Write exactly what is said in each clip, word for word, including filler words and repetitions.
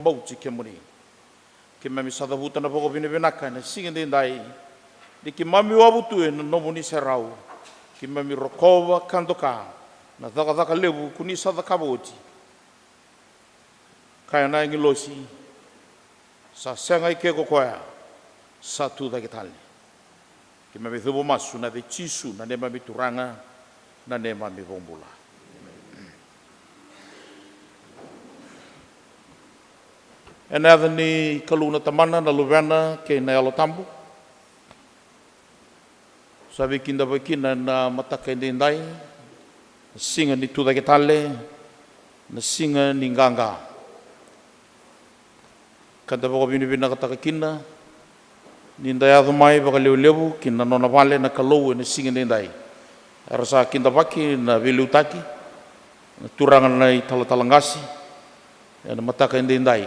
vakabauti kemuni. Keimami sa cavuta na vakavinavinaka ena siga edaidai ni keimami wavu tu ena nomuni serau. Keimami rokova ka doka na cakacaka levu ko ni sa cakava oti. Kaya na agilosi, sa sega eke ko koya, sa tu cake tale. Keimami cuva masu ena yaca i Jisu na neimami Turaga, na neimami iVakabula. Ena yaca ni Kalou na Tamana, na Luvena kei na Yalo Tabu. Sa veikidavaki kina na mataka edaidai, na siga ni tu cake tale, na siga ni qaqa. Ka da vakavinavinakataka kina ni da yaco mai vakalevulevu ki na nona vale na Kalou ena siga edaidai. Era sa kidavaki na veiliutaki, na turaga na italatala qase, ena mataka edaidai.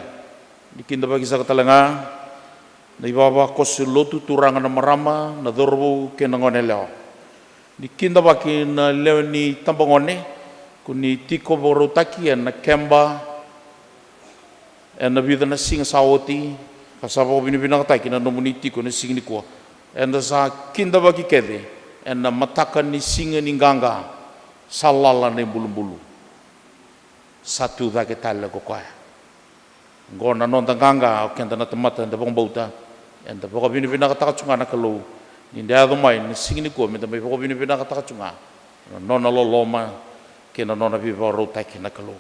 Ni kidavaki saka tale ga na ivavakoso lotu, turaga na marama, na cauravou kei na goneyalewa. Ni kidavaki na lewe ni tabagone ko ni tiko vakarautaki ena keba ena vica na siga sa oti, ka sa vakavinavinakataki na nomuni tiko ena siga nikua. Eda sa kidavaki kece ena mataka ni siga ni qaqa, sa lala na ibulubulu. Sa tu cake tale ko koya. Oqo na noda qaqa, o keda na tamata eda vakabauta, eda vakavinavinakataka tu ga na Kalou ni da yaco mai na siga nikua me da mai vakavinavinakataka tu ga na nona loloma kei na nona veivakarautaki na Kalou.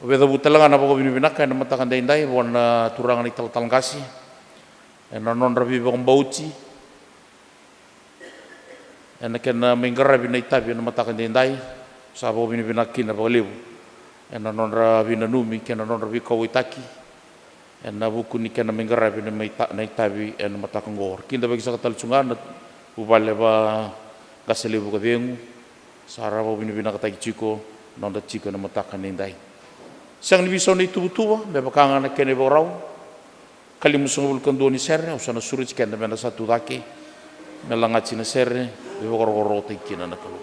Au via cavuta tale ga na vakavinavinaka ena mataka edaidai vua na turaga na italatala qase ena nodra veivakabauti ena kena mai qaravi na itavi ena mataka edaidai. Sa vakavinavinaka kina vakalevu ena nodra veinanumi kei na nodra veikauwaitaki ena vuku ni kena mai qaravi na mai ta-, na itavi ena mataka oqo. Ra kidavaki saka tale tu ga na vuvale vakaqase levu vakacegu. Sa ra vakavinavinakataki tiko na noda tiko ena mataka edaidai. Sega ni veisau na ituvatuva, me vaka ga na kena ivakarau. Ka limasagavulu ka dua ni sere, au sa na sureti keda me da sa tu cake me lagati na sere, me vakarokorokotaki kina na Kalou.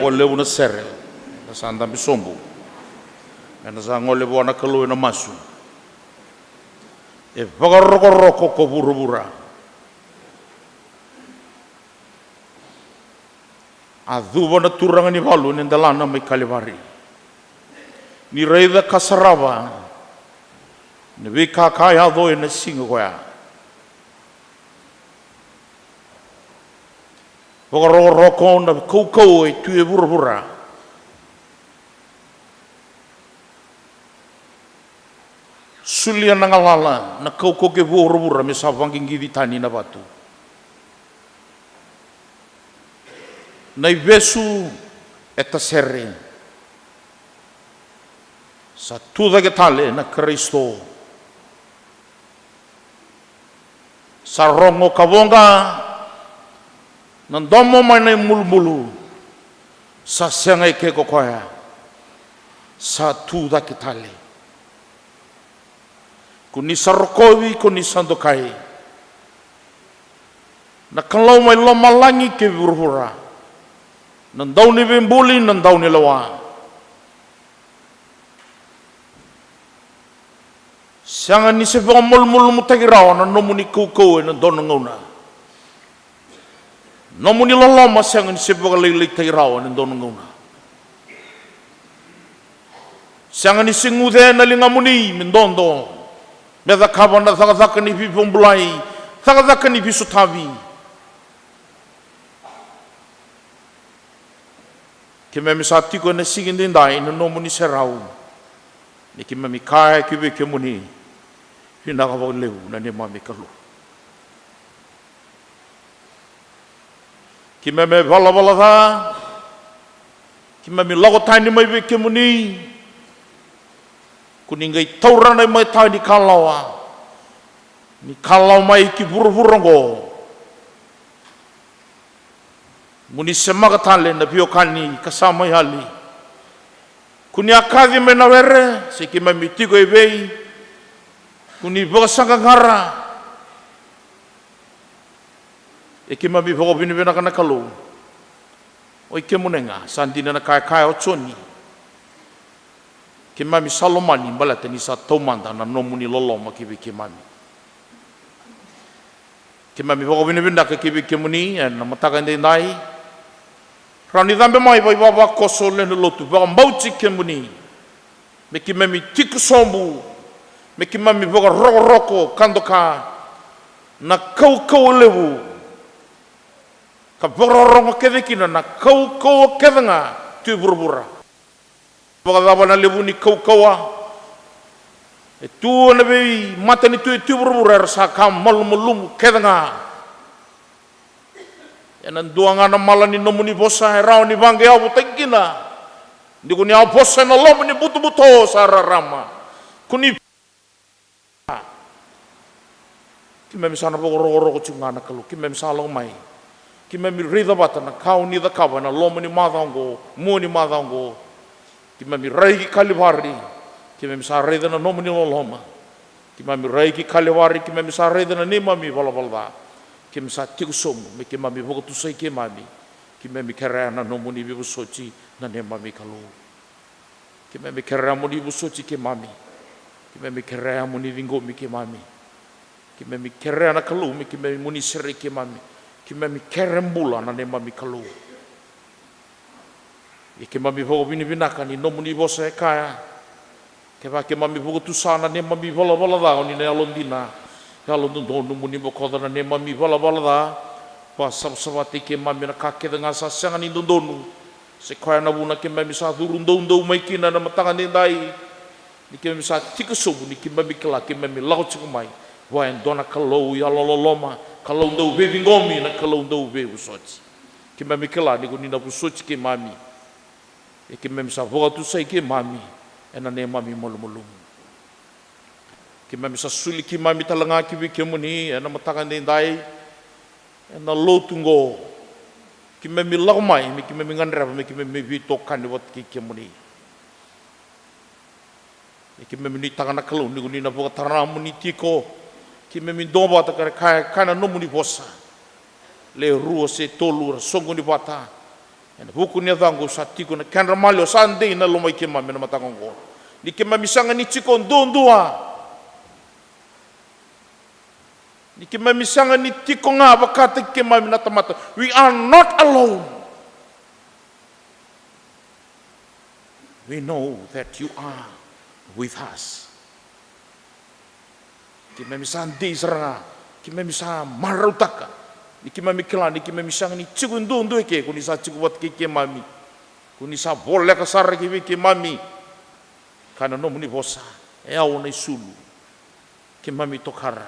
Vakalevu na sere, na sa dabe sobu. Ena sa gole vua na Kalou ena masu. E vakarokoroko ko vuravura. A cuva na turaga ni valu ni delana mai Kalivari. Ni raica ka sarava na veika ka yaco ena siga koya. Vakarokoroko na kaukauwa e tu e vuravura. Solia na galala na kaukauwa kei vuravura me sa vaqiqici tani na vatu. Na ivesu e tasere. Sa tu cake tale na Karisito. Sa rogo ka voqa na domo mai na imulumulu. Sa sega e ke ko koya. Sa tu cake tale. Ko ni sa rokovi, ko ni sa dokai. Na Kalou mai lomalagi kei vuravura. Na dauniveibuli, na daunilewa. Sega ni se vakamalumalumutaki rawa na nomuni kaukauwa ena dua na gauna. Nomuni loloma sega ni se vakalailaitaki rawa ena dua na gauna. Sega ni se guce na ligamuni me dodo me cakava na cakacaka ni veivakabulai, cakacaka ni veisotavi. Keimami sa tiko ena siga edaidai na nomuni serau. Ni keimami kaya ki vei kemuni, vinaka vakalevu na neimami Kalou. Keimami valavala ca, keimami lako tani mai vei kemuni. Ko ni qai taura na imatai ni kalawa, ni kalawa mai ki vuravura oqo. Mo ni semaka tale na veiwekani ka sa mai yali. Ko ni a kaci mai na were, se keimami tiko e vei. Ko ni vakasaqaqara. E keimami vakavinavinaka na Kalou. O i kemuni ga, sa dina na ka e kaya o Joni. Keimami sa lomani baleta ni sa taumada na nomuni loloma ki vei keimami. Keimami vakavinavinaka ki vei kemuni ena mataka edaidai. Rawa ni cabe mai vakaivavakoso lewe ni lotu vakabauti kemuni. Me keimami tiko sobu, me keimami vakarokoroko ka doka na kaukauwa levu. Ka vakarorogo kece kina na kaukauwa kece ga tu e vuravura. Vakacava na levu ni kaukauwa e tu ena veimatanitu e tu e vuravura era sa ka malumalumu kece ga. Ena dua ga na mala ni nomuni vosa e rawa ni vaqeavutaki kina. Ni ko ni a vosa ena loma ni butobuto sa rarama. Ko ni Keimami sa na vakarokoroko tiko ga na Kalou, keimami sa lako mai. Keimami raica vata na ka o ni cakava ena loma ni macawa oqo, mua ni macawa oqo. Keimami rai ki Kalivari, keimami sa raica na nomuni loloma. Keimami rai ki Kalivari, keimami sa raica na neimami valavala ca. Keimami sa tiko sobu me keimami vakatusai keimami. Keimami kerea na nomuni veivosoti na neimami Kalou. Keimami kerea mo ni vosoti keimami. Keimami kerea mo ni ciqomi keimami. Keimami kerea na Kalou me keimami mo ni sereki keimami. Keimami kere bula na neimami Kalou. Ia keimami vakavinavinaka ni nomuni vosa e kaya, kevaka keimami vakatusa na neimami valavala ca, o ni na yalodina, yalododonu mo ni bokoca na neimami valavala ca. Vakasavasavataki keimami na ka kece ga sa sega ni dodonu. Se koya na vuna keimami sa curu doudou mai kina ena mataka edaidai. Ni keimami sa tiko sobu, ni keimami kila keimami lako tiko mai vua e dua na Kalou yalololoma, Kalou dau veiciqomi, na Kalou dau veivosoti. Keimami kila ni ko ni na vosoti keimami. Ia keimami sa vakatusai keimami ena neimami malumalumu. Keimami sa soli keimami tale ga ki vei kemuni ena mataka edaidai. Ena lotu oqo keimami lako mai me keimami gadreva me keimami veitokani vata kei kemuni. Ia keimami nuitaka na Kalou ni ko ni na vakataramuni tiko. Keimami duavata ka ra kaya, kaya na nomuni vosa. Le rua se tolu ra soqoni vata Ena vuku ni yacaqu sa tiko na kedra maliwa, sa dei na loma i keimami ena mataka oqo. Ni keimami sega ni tiko duadua. Ni keimami sega ni tiko ga vakataki keimami na tamata. We are not alone. We know that you are with us. Keimami sa dei sara ga, keimami sa marautaka. Ni keimami kila ni keimami sega ni tiko duadua eke, ko ni sa tiko vata kei keimami. Ko ni sa voleka sara ki vei keimami. Ka na nomuni vosa, e au na isulu. Keimami tokara,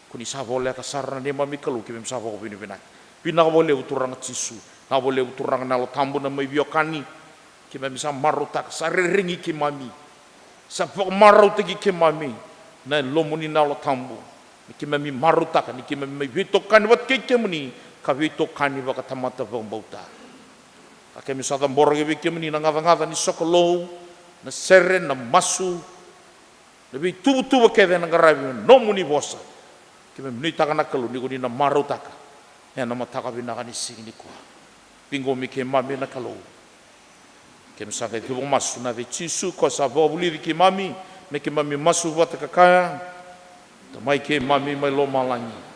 ko ni sa voleka sara na neimami Kalou, keimami sa vakavinavinaka. Vinaka vakalevu Turaga Jisu, vinaka vakalevu Turaga na Yalo Tabu na mai veiwekani. Keimami sa marautaka, sa reregi keimami. Sa vakamarautaki keimami na Yalomuni na Yalo Tabu. Ni keimami marautaka, ni keimami mai veitokani vata kei kemuni, ka veitokani vakatamata vakabauta. Ka keimami sa cabora ki vei kemuni na gacagaca ni sokalou, na sere, na masu, na veituvatuva kece ena qaravi na nomuni vosa. Keimami nuitaka na Kalou ni ko ni na marautaka ena mataka vinaka ni siga nikua. Ciqomi keimami na Kalou. Keimami sa qai cuva masu ena yaca i Jisu, ko sa vakavulici keimami me keimami masu vata ka kaya, Tamai keimami mai lomalagi.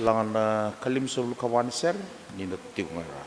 Laga na ka limasagavulu ka va ni sere, ni na tiko ga e ra.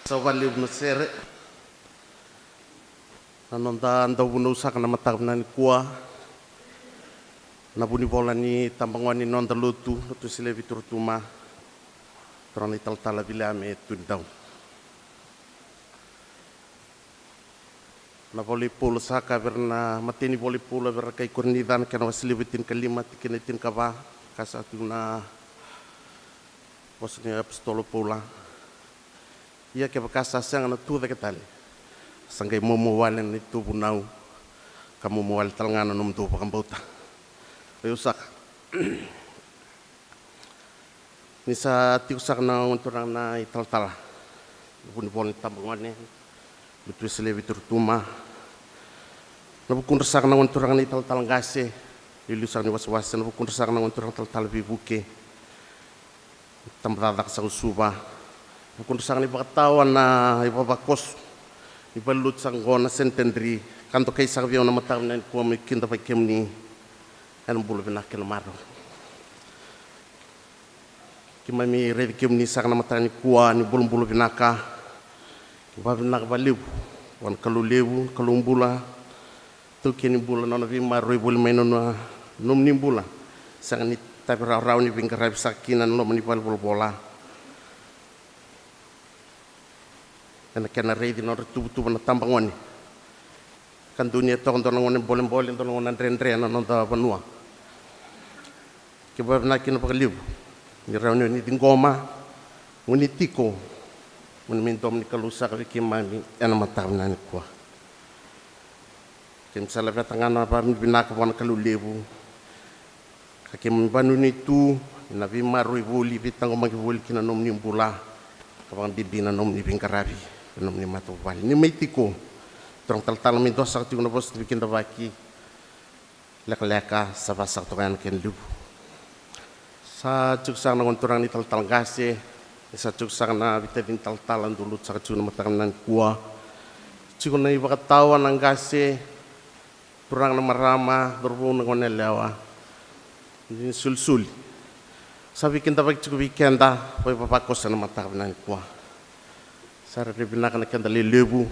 Sa vakalevu na sere. Na noda dauvunau saka na mataka vinaka nikua, na vunivola ni tabagone ni noda lotu, na Tusi Levu i Turutuma, turaga na italatala Viliame Tunidau. Na vola i Paula saka vei ira na, matai ni vola i Paula vei ira na kai Korinica, na kena wase levu e tinikalima, tikina e tinikava, ka sa tu na vosa ni apositolo Paula. Ia kevaka sa sega na tu cake tale, sa qai maumau wale na neitou vunau, ka maumau wale tale ga na nomudou vakabauta. Io saka. Ni sa tiko saka na gone turaga na italatala, na vunivola ni tabagone, na Tusi Levu i Turutuma. Na vukudra saka na gone turaga na italatala qase, liuliu saka ni wasewase, na vukudra saka na gone turaga na italatala veivuke, tabacakacaka saka o Suva. Na vukudra saka na ivakatawa na ivavakoso ni valenilotu saka oqo na Centenary, ka dokai saka vei au na mataka vinaka nikua meu kidavaki kemuni ena bula vinaka kei na marau. Keimami raici kemuni saka na mataka nikua ni bulabula vinaka. Vakavinaka vakalevu vua na Kalou levu, Kalou bula, taukei ni bula, na nona veimaroroi voli mai na nona, nomuni bula. Sega ni tavi rawarawa ni veiqaravi saka kina na loma ni valenivolavola. Ena kena raici na nodra tuvatuva na tabagone, ka donuya toka dua na gauna bolebole, dua na gauna dredre na noda vanua. Ke vakavinaka kina vakalevu ni rawa ni o ni ciqoma mo ni tiko, mo ni mai domo ni Kalou saka vei keimami ena mataka vinaka nikua. Keimami sa laveta ga na vakavinavinaka vua na Kalou levu, ka keimami vanuinui tu ena veimaroroi voli, veitaqomaki voli ki na nomuni bula, ka vakabibi na nomuni veiqaravi, na nomuni matavuvale. Ni mai tiko, turaga talatala, mai dua saka tiko na vosa ni veikidavaki. Lekaleka sa vasaka toka yani na kena levu. Sa tiko saka na gone turaga ni talatala qase, sa tiko saka na veitacini talatala dau lotu saka tiko na mataka vinaka nikua. Tiko na ivakatawa na qase, turaga na marama, cauravou na goneyalewa, ni solisoli. Sa veikidavaki tiko vei keda, vakaivavakoso ena mataka vinaka nikua. Sa rairai vinaka na keda lelevu.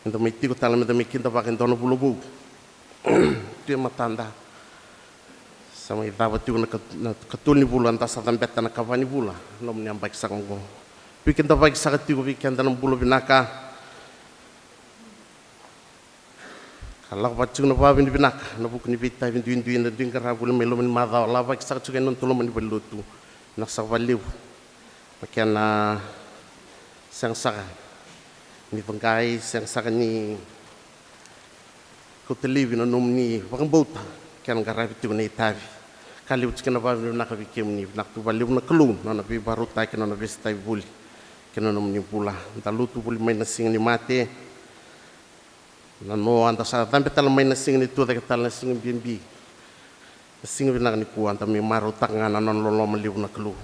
Meda mai tiko tale, meda mai kidavaka e dua na vula vou. Tu e matada. Sa mai cava tiko na ka-, na katolu ni vula, da sa cabeta na ikava ni vula, nomuni yabaki saka oqo. Veikidavaki saka tiko vei keda na bula vinaka. Ka lako vata tiko na vakavinavinaka ena vuku ni veitavi duidui eda dui qarava voli mai loma ni macawa, lavaki saka tiko ena noda loma ni valenilotu. Vinaka saka vakalevu na kena sega saka ni vaqai, sega saka ni kauta laivi na nomuni vakabauta, kena qaravi tiko na itavi. Ka levu tiko na vakavinavinaka vei kemuni, vinaka tu vakalevu na Kalou na nona veivakarautaki, na nona veisotavi voli kei na nomuni bula. Da lotu voli mai na Siga ni Mate. Na noa da sa cabe tale mai na siga ni tucake tale, na siga bibi. Na siga vinaka nikua da mai marautaka ga na nona loloma levu na Kalou.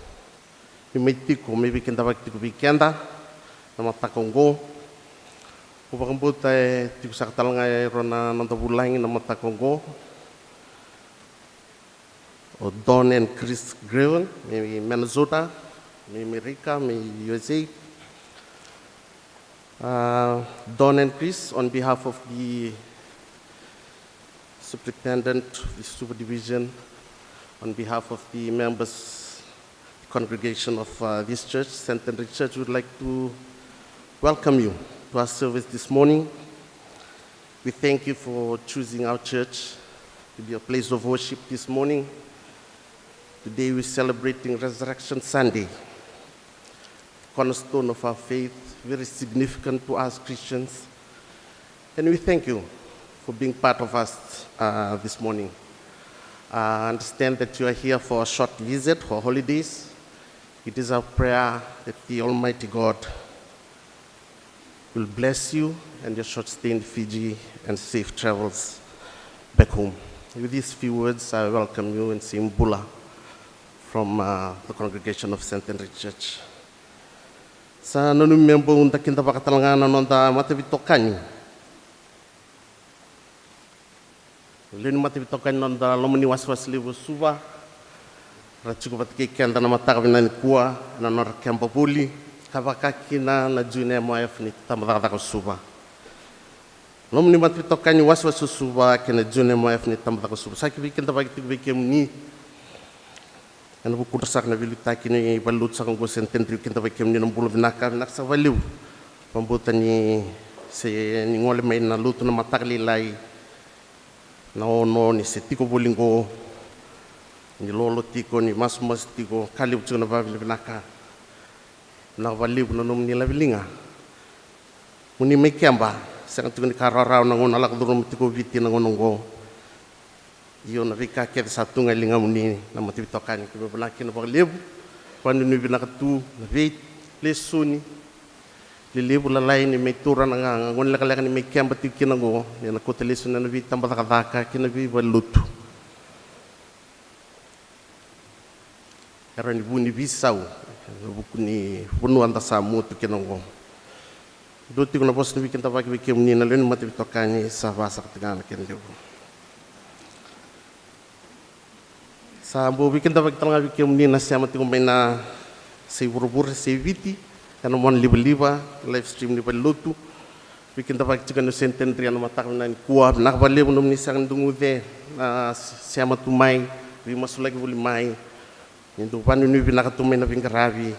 Ni mai tiko, mai veikidavaki tiko vei keda na mataka oqo. Au vakabauta e tiko saka tale ga e rua na noda vulagi na mataka oqo. O Don and Chris Greven, mai Minnesota, mai Amerika, mai U S A. Uh, Don and Chris, on behalf of the superintendent of the Suva division, on behalf of the members, the congregation of, uh, this church, Saint Henry Church, we would like to welcome you to our service this morning. We thank you for choosing our church to be a place of worship this morning. Today we're celebrating Resurrection Sunday, cornerstone of our faith, very significant to us Christians. And we thank you for being part of us, uh, this morning. Uh, I understand that you are here for a short visit, for holidays. It is our prayer that the Almighty God will bless you and your short stay in Fiji and safe travels back home. With these few words, I welcome you and say bula from, uh, the congregation of Saint Henry Church. Sa nanumi me bau da kidavaka tale ga na noda mataveitokani. Lewe ni mataveitokani ni noda loma ni wasewase levu o Suva, ra tiko vata kei keda na mataka vinaka nikua ena nodra keba voli. ka vaka kina na Junior M O F ni tabacakacaka o Suva. Nomuni mataveitokani wasewase o Suva kei na Junior M O F ni tabacakacaka o Suva. Sa ki veikidavaki tiko vei kemuni ena vukudra saka na veiliutaki ni valenilotu saka oqo, Centenary, kidavaki kemuni na bula vinaka, vinaka saka vakalevu. Vakabauta ni se ni gole mai na lotu na mataka lailai, na ono ni se tiko voli oqo, ni lolo tiko, ni masumasu tiko, ka levu tiko na vakavinavinaka. Vinaka vakalevu na nomuni laveliga. Muni mai keba, sega tiko ni ka rawarawa na gauna lako curuma tiko o Viti na gauna oqo. Io, na veika kece sa tu ga e ligamuni na mataveitokani, keimami vinaka kina vakalevu. Vakanuinui vinaka tu na veilesoni lelevu, lalai ni mai taura na ga, ga gone lekaleka ni mai keba tiko kina oqo, ni na kauta lesu ena veitabacakacaka kei na veivalenilotu. Era ni vu ni veisau ena vuku ni vanua eda sa mua tu kina oqo. Dua tiko na vosa ni veikidavaki vei kemuni na lewe ni mataveitokani, sa vakasaka tiko ga na kena levu. Sa bau veikidavaki tale ga vei kemuni na sema tiko mai na sei vuravura, sei Viti, ena monalivaliva, live stream ni valenilotu. Veikidavaki tiko ena Centenary ena mataka vinaka nikua. Vinaka vakalevu nomuni sega ni duguce na sema tu mai, veimasulaki voli mai. Ni dau vakanuinui vinaka tu mai na veiqaravi,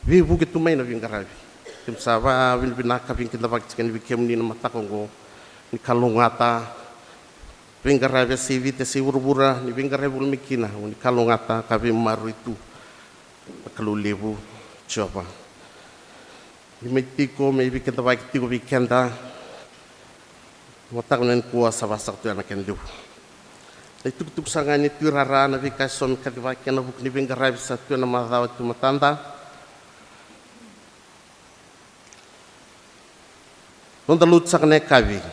veivuke tu mai na veiqaravi. Keimami sa vakavinavinaka, veikidavaki tiko yani vei kemuni na mataka oqo. Ni kalougata veiqaravi a sei Viti, a sei vuravura, ni veiqaravi voli mai kina, ni kalougata ka veimaroroi tu na Kalou levu, Jiova. Ni mai tiko, mai veikidavaki tiko vei keda. Mataka nikua sa vakasaka tu ya na kena levu. Na itukutuku sara ga ni tuirara, na veika eso me kacivaki ena vuku ni veiqaravi sa tu ena macawa tu e matada. Noda lotu saka na yakavi.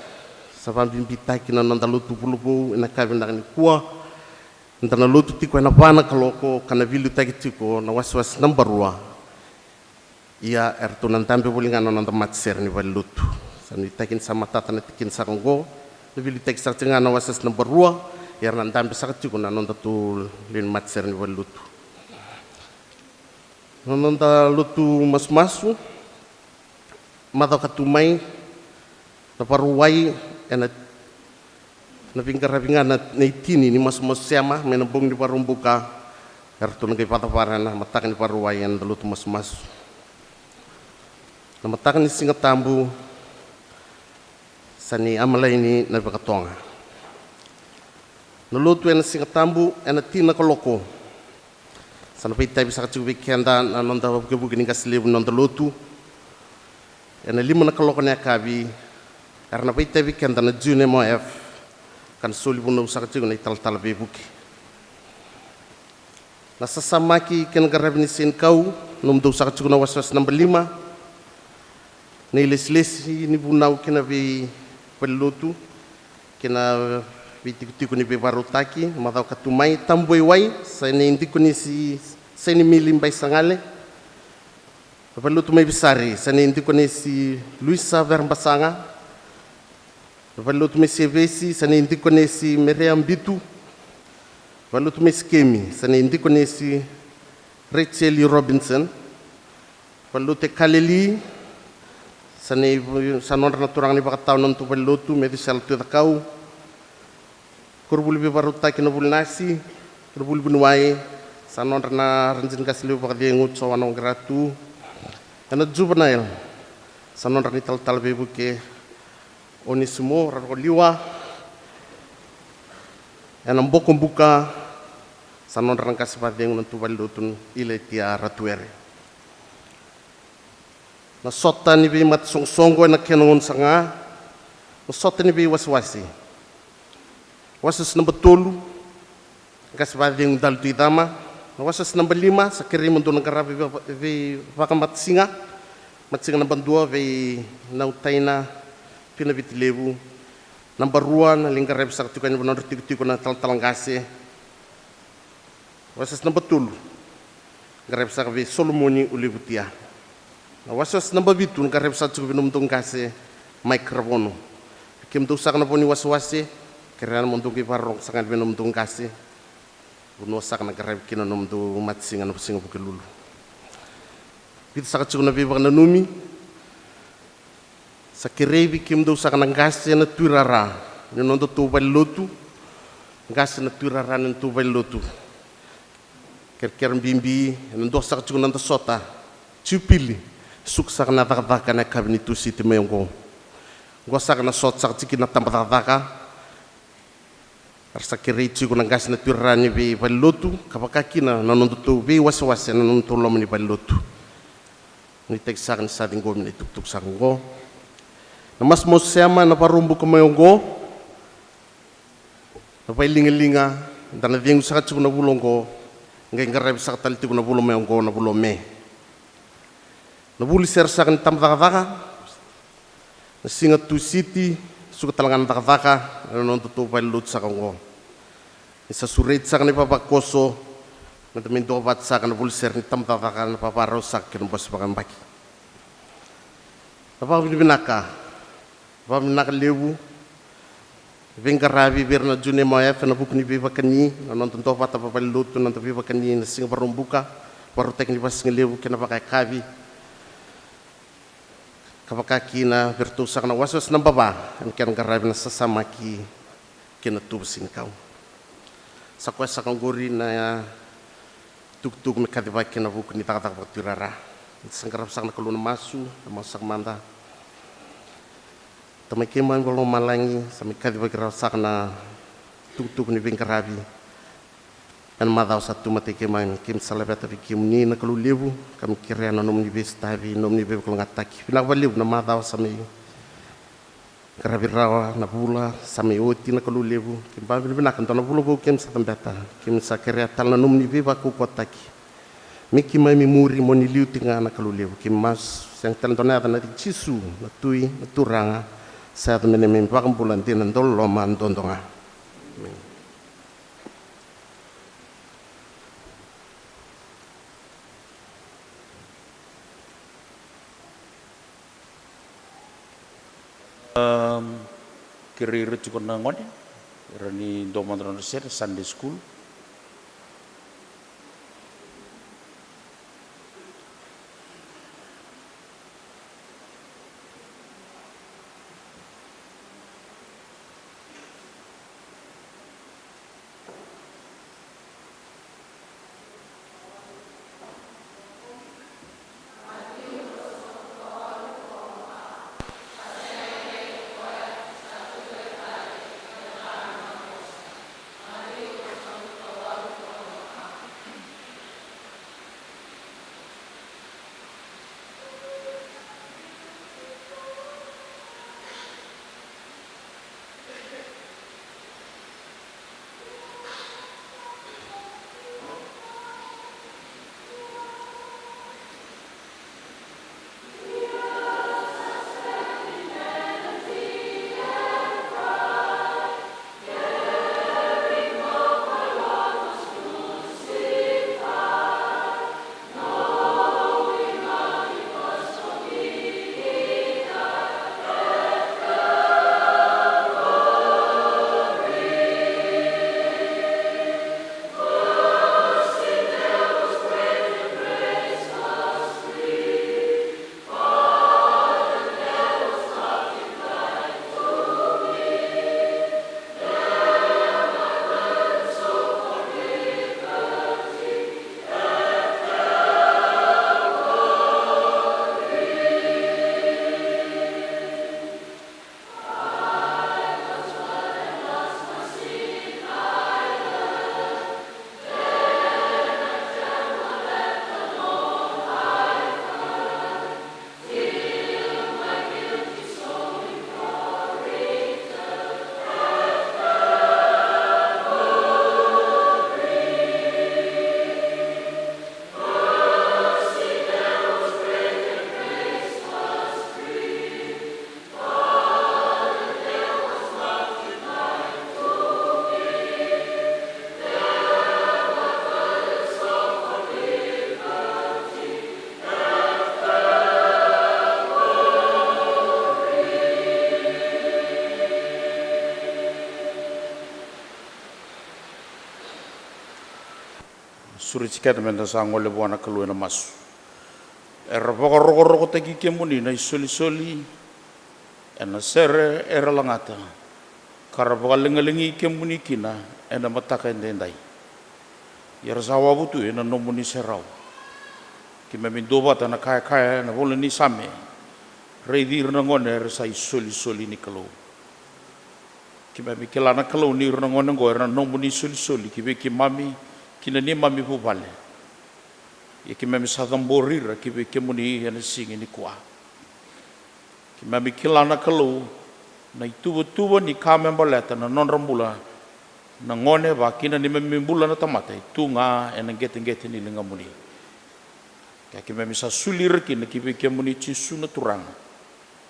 Sa vakabibitaki na noda lotu vula vou ena yakavi vinaka nikua. Eda na lotu tiko ena va na kaloko ka na veiliutaki tiko na wasewase naba rua. Ia, eratou na dabe voli ga na noda matasere ni valenilotu. Sa nuitaki ni sa matata na tikina saka oqo, na veiliutaki saka tiko ga na wasewase naba rua, ia era na dabe saka tiko na nodatou lewe ni matasere ni valenilotu. Na noda lotu masumasu, macawa ka tu mai, na Vakarauwai, ena, na veiqaravi ga na, na itini ni masumasu sema mai na bogi ni Vakaraubuka, eratou na qai vakacavara ena mataka ni Vakarauwai ena noda lotu masumasu. Na mataka ni Siga Tabu, sa ni amalaini na Vakatoga. Na lotu ena Siga Tabu, ena tini na kaloko. Sa na vakaitavi saka tiko vei keda na noda vukevuke ni qase levu ni noda lotu. Ena lima na kaloko na yakavi, era na vakaitavi vei keda na Junior M O F, ka na soli vunau saka tiko na italatala veivuke. Na sasamaki kei na qaravi ni senikau, nomudou saka tiko na wasewase naba lima. Na ilesilesi ni vunau kei na veivalenilotu kei na veitikotiko ni veivakarautaki, macawa ka tu mai. Tabuwaiwai, sa nei Dikonisi Sainimili Baisagale. Na valenilotu mai Visari, sa nei Dikonisi Luisa Verebasaga. Na valenilotu mai Sevesi, sa nei Dikonisi Merea Bitu. Valenilotu mai Sikemi, sa nei Dikonisi Rachel Robinson. Valenilotu e Kaleli, sa nei, sa nodra na turaga ni vakatawa na nodatou valenilotu, Mecusela Tuicakau. Koronivuli veivakarautaki na Vulinasi, koronivuli vuniwai, sa nodra na radini qase levu vakacegu, Joana Waqiratu. Ena juvenile, sa nodra na italatala veivuke, Onesimo Rarokoliwa. Ena bokobuka, sa nodra na qase vakacegu na nodatou valenilotu, Ilaitia Ratuere. Na sota ni veimatasoqosoqo ena kena gauna saka ga, na sota ni veiwasewase. Wasewase naba tolu, qase vakacegu Dalitu Icama. Na wasewase naba lima, sa kerei mo dou na qarava vei, veivakamatasiga. Matasiga naba dua vei Nautaina Pinavitilevu. Naba rua, na lai qaravi saka tiko yani vei nodra tikotiko na talatala qase. Wasewase naba tolu, qaravi saka vei Solomoni Ulevutia. Na wasewase naba vitu, qaravi saka tiko vei nomudou qase Mike Ravono. Kemudou saka na vo ni wasewase, kerea mo dou qai vakarorogo saka yani vei nomudou qase. Vanua saka na qaravi kina nomudou matasiga na siga Vukelulu. Saka tiko na veivakananumi. Sa kerei vei kemudou saka na qase na tuirara ni nodatou valenilotu. Qase na tuirara ni nodatou valenilotu. Kerekere bibi ena dua saka tiko na dasota. Jupili. Suka saka na cakacaka na yakavi ni Tusiti mai oqo. Oqo saka na sota saka tiko na taba cakacaka. Era sa kerei tiko na qase na tuirara ni veivalenilotu ka vaka kina na nodatou veiwasewase na nodatou loma ni valenilotu. Nuitaki saka ni sa ciqomi na itukutuku saka oqo. Na masu masu sema na Vakaraubuka mai oqo. Na vailigaliga da na cegu saka tiko na vula oqo. Qai qaravi saka tale tiko na vula mai oqo na vula o Me. Na vuli sere saka ni taba cakacaka. Na siga Tusiti, suka tale ga na cakacaka ena nodatou valenilotu saka oqo. Ni sa sureti saka na ivavakoso, meda mai duavata saka na vuli sere ni taba cakacaka na vavarau saka kei na bose vakayabaki. Na vakavinavinaka, vakavinavinaka levu. Veiqaravi vei ira na Junior M O F ena vuku ni veivakani, na noda duavata vavalenilotu, na noda veivakani na siga Vakaraubuka, vakarautaki ni vakasigalevu kei na vakayakavi. Ka vaka kina vei iratou saka na wasewase na bava ena kena qaravi na sasamaki kei na tuva senikau. Sa koya saka oqori na itukutuku me kacivaki ena vuku ni cakacaka vakatuirara. Sa qarava saka na Kalou na masu, na masu saka mada. Tamai keimami vakalomalagi, sa mai kacivaki rawa saka na itukutuku ni veiqaravi. Ena macawa sa tu matai keimami, keimami sa laveta vei kemuni na Kalou levu, ka mai kerea na nomuni veisotavi, nomuni veivakalougatataki. Vinaka vakalevu na macawa sa mai qaravi rawa, na vula sa mai oti na Kalou levu. Keimami vakavinavinaka, dua na vula vou keimami sa cabeta, keimami sa kerea tale na nomuni veivakaukauwataki. Me keimami muri mo ni liu tiko ga na Kalou levu. Keimami masu, sega tale dua na yaca, na yaca i Jisu, na Tui, na Turaga, sa yaco me neimami iVakabula dina, dauloloma duadua ga. Emeni. Am, kerei ira tiko na gone, ira ni dua mada na nodra sere, Sunday school. Sureti keda meda sa gole vua na Kalou ena masu. Era vakarokorokotaki kemuni na isolisoli ena sere era lagata, ka ra vakalegalegi kemuni kina ena mataka edaidai. Ia era sa wavu tu ena nomuni serau. Keimami duavata na kayakaya ena vola ni Same: Raici ira na gone era sa isolisoli ni Kalou. Keimami kila na Kalou ni ira na gone oqo era na nomuni isolisoli ki vei keimami kei na neimami vuvale. Ia keimami sa cabori ira ki vei kemuni ena siga nikua. Keimami kila na Kalou na ituvatuva ni ka me baleta na nodra bula na gone, vaka kina na neimami bula na tamata, e tu ga ena qeteqete ni ligamuni. Ka keimami sa soli ira kina ki vei kemuni Jisu na Turaga.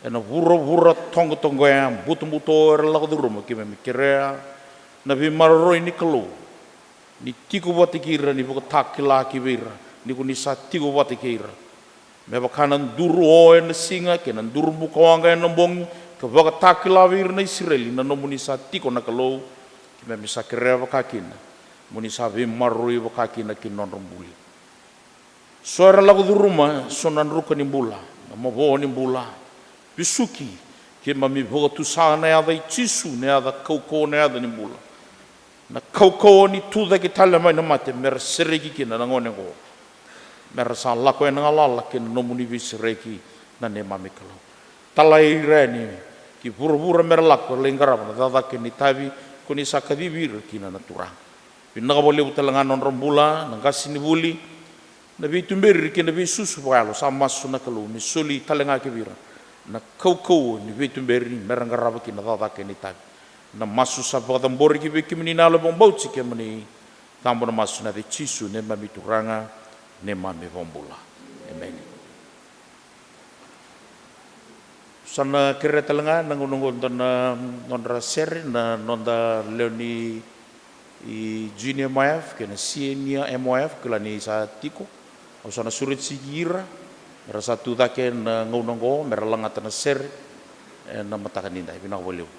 Ena vuravura toqotoqoya, butobuto era lako curuma, keimami kerea na veimaroroi ni Kalou ni tiko vata kei ira, ni vakatakila ki vei ira ni ko ni sa tiko vata kei ira. Me vaka na duru o ena siga kei na duru bukawaqa ena bogi, ka vakatakila vei ira na Isireli na nomuni sa tiko na Kalou, keimami sa kerea vaka kina mo ni sa veimaroroi vaka kina ki na nodra bula. So era lako curuma so na druka ni bula, na mavoa ni bula, vesuki. Keimami vakatusa na yaca i Jisu, na yaca kaukauwa, na yaca ni bula, na kaukauwa ni tucake tale mai na mate, me ra sereki kina na gone oqo, me ra sa lako ena galala kei na nomuni veisereki, na neimami Kalou. Talai ira yani ki vuravura me ra lako, lai qarava na cakacaka kei na itavi ko ni sa kacivi ira kina na Turaga. Vinaka vakalevu tale ga na nodra bula na qasenivuli, na veituberi kei na veisusu vakayalo. Sa masu na Kalou me soli tale ga ki vei ira na kaukauwa ni veituberi me ra qarava kina na cakacaka kei na itavi. Na masu sa vakacabori ki vei kemuni na Yalo Vakabauti, kemuni. Cabo na masu ena yaca i Jisu, neimami Turaga, neimami iVakabula. Emeni. Sa na kerea tale ga na gauna oqo da na nodra sere na noda lewe ni Junior M Y F kei na Senior M Y F, kila ni sa tiko. Au sa na sureti ira me ra sa tu cake na gauna oqo me ra lagata na sere ena mataka ni dai. Vinaka vakalevu.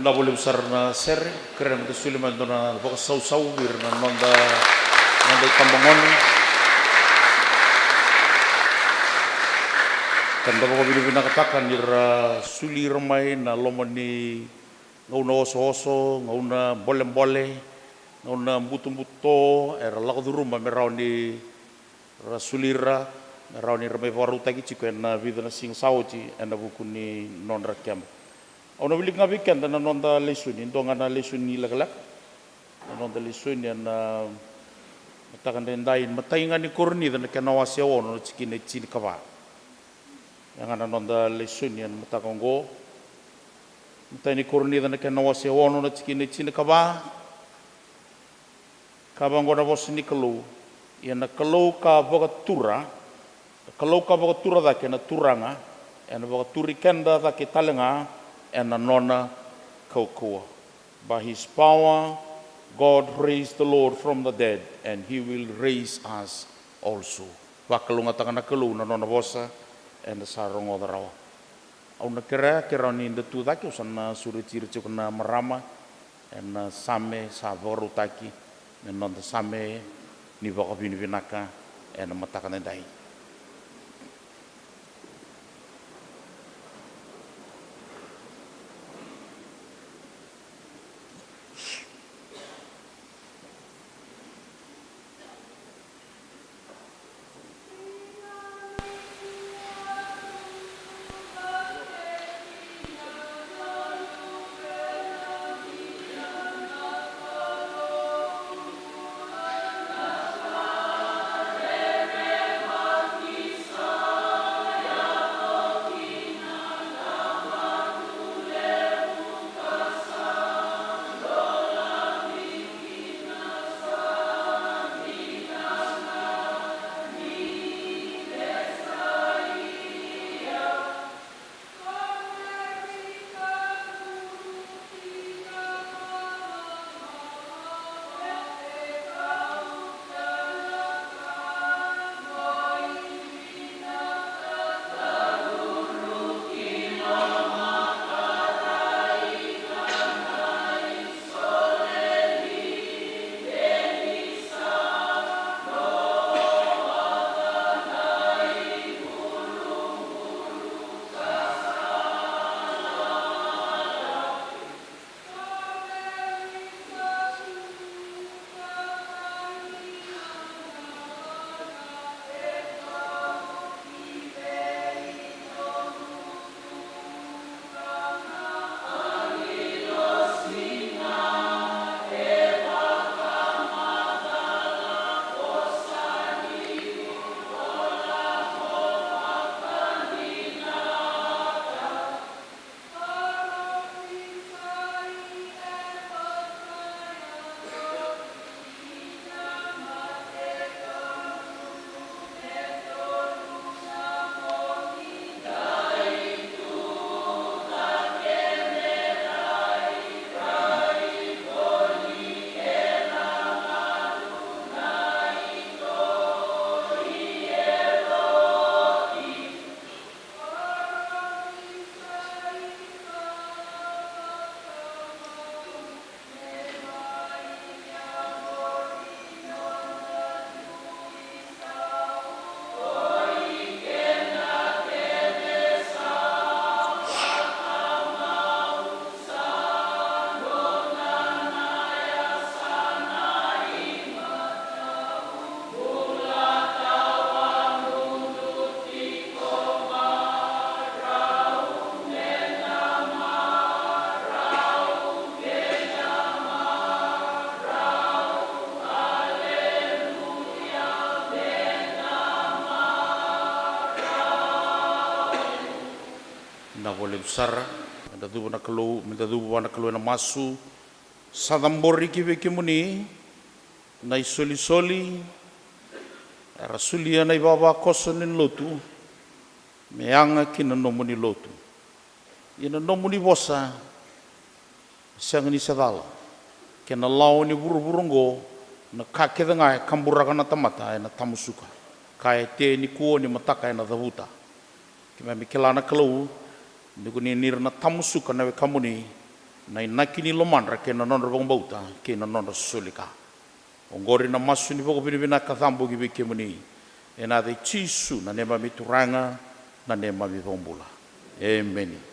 Vinaka vakalevu sara na sere. Kerea meda solia mai e dua na vakasausau vei ira na noda, noda itabagone. Ka da vakavinavinakataka ni ra soli ira mai na loma ni gauna osooso, gauna bolebole, gauna butobuto, era lako curuma me rawa ni ra soli ira, me rawa ni ra mai vakarautaki tiko ena vica na siga sa oti ena vuku ni nodra keba. Au na wilika ga vei keda na noda lesoni, dua ga na lesoni lekaleka. Na noda lesoni ena mataka edaidai, matai ga ni Korinica na kena wase e ono na tikina e tinikava. Ya ga na noda lesoni ena mataka oqo. Matai ni Korinica na kena wase e ono na tikina e tinikava. Ka vaqo na vosa ni Kalou, ia na Kalou ka vakatura, na Kalou ka vakatura cake na Turaga, ena vakaturi keda cake tale ga ena nona kaukauwa. By his power, God raised the Lord from the dead, and he will raise us also. Vakalougatataka na Kalou na nona vosa, eda sa rogoca rawa. Au na kerea, ke rawa ni da tu cake, au sa na sureti ira tiko na marama ena same sa vakarautaki me noda same ni vakavinavinaka ena mataka edaidai. Vinaka vakalevu sara. Meda cuva na Kalou, meda cuva vua na Kalou ena masu. Sa cabori ki vei kemuni na isolisoli era solia na ivavakoso ni lotu me yaga ki na nomuni lotu. Ia na nomuni vosa sega ni se cala. Kei na lawa ni vuravura oqo, na ka kece ga e kaburaka na tamata ena tamusuka. Ka e tea nikua, ni mataka ena cavuta. Keimami kila na Kalou, ni ko ni nira na tamusuka na wekamuni, na inaki ni lomadra kei na nodra vakabauta kei na nodra soli ka. Oqori na masu ni vakavinavinaka cabo ki vei kemuni, ena yaca i Jisu na neimami Turaga, na neimami Vakabula. Emeni.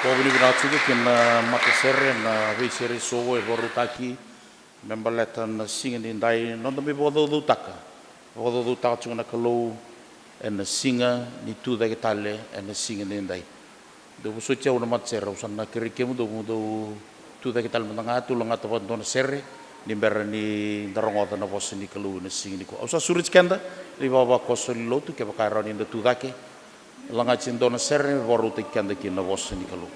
Vakavinavinaka tiko ki na matasere, na veisere eso e vakarautaki me baleta na siga ni dai, noda mai vakacaucautaka, vakacaucautaka tiko na Kalou ena siga ni tucake tale ena siga ni dai. Dou vosoti au na matasere, au sa na kerei kemudou mo dou tucake tale mada ga, tou lagata vakadua na sere ni bera ni da rogoca na vosa ni Kalou ena siga nikua. Au sa sureti keda na ivavakoso ni lotu, kevaka e rawa ni da tucake, lagati e dua na sere me vakarautaki keda ki na vosa ni Kalou.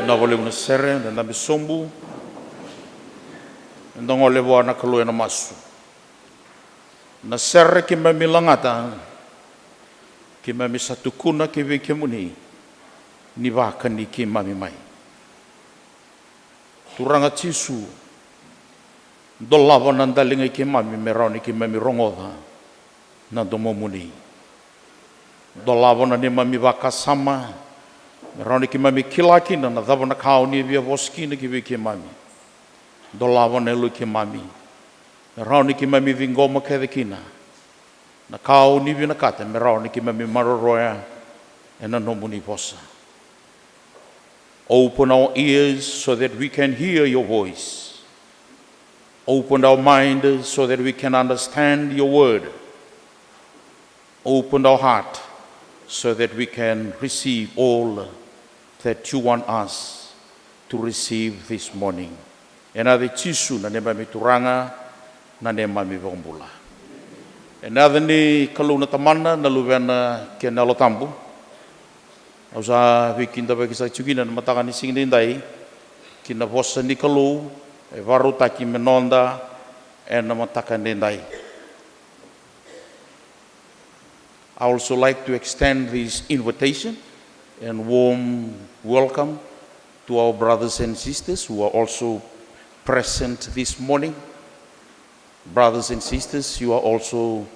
Na vakalevu na sere, da dabe sobu, da gole vua na Kalou ena masu. Na sere keimami lagata, keimami sa tukuna ki vei kemuni ni vakani keimami mai. Turaga Jisu, dolava na daliga i keimami me rawa ni keimami rogoca na domomuni. Dolava na neimami vakasama me rawa ni keimami kila kina na cava na ka o ni via vosa kina ki vei keimami. Dolava na yalo i keimami me rawa ni keimami ciqoma kece kina na ka o ni vinakata me rawa ni keimami maroroya ena nomuni vosa. Open our ears so that we can hear your voice. Open our mind so that we can understand your word. Open our heart so that we can receive all that you want us to receive this morning. Ena yaca i Jisu na neimami Turaga, na neimami iVakabula. Ena yaca ni Kalou na Tamana, na Luvena kei na Yalo Tabu. Au sa veikidavaki saka tiko kina na mataka ni siga nidai ki na vosa ni Kalou e vakarautaki me noda ena mataka nidai. I also like to extend this invitation and warm welcome to our brothers and sisters who are also present this morning. Brothers and sisters, you are also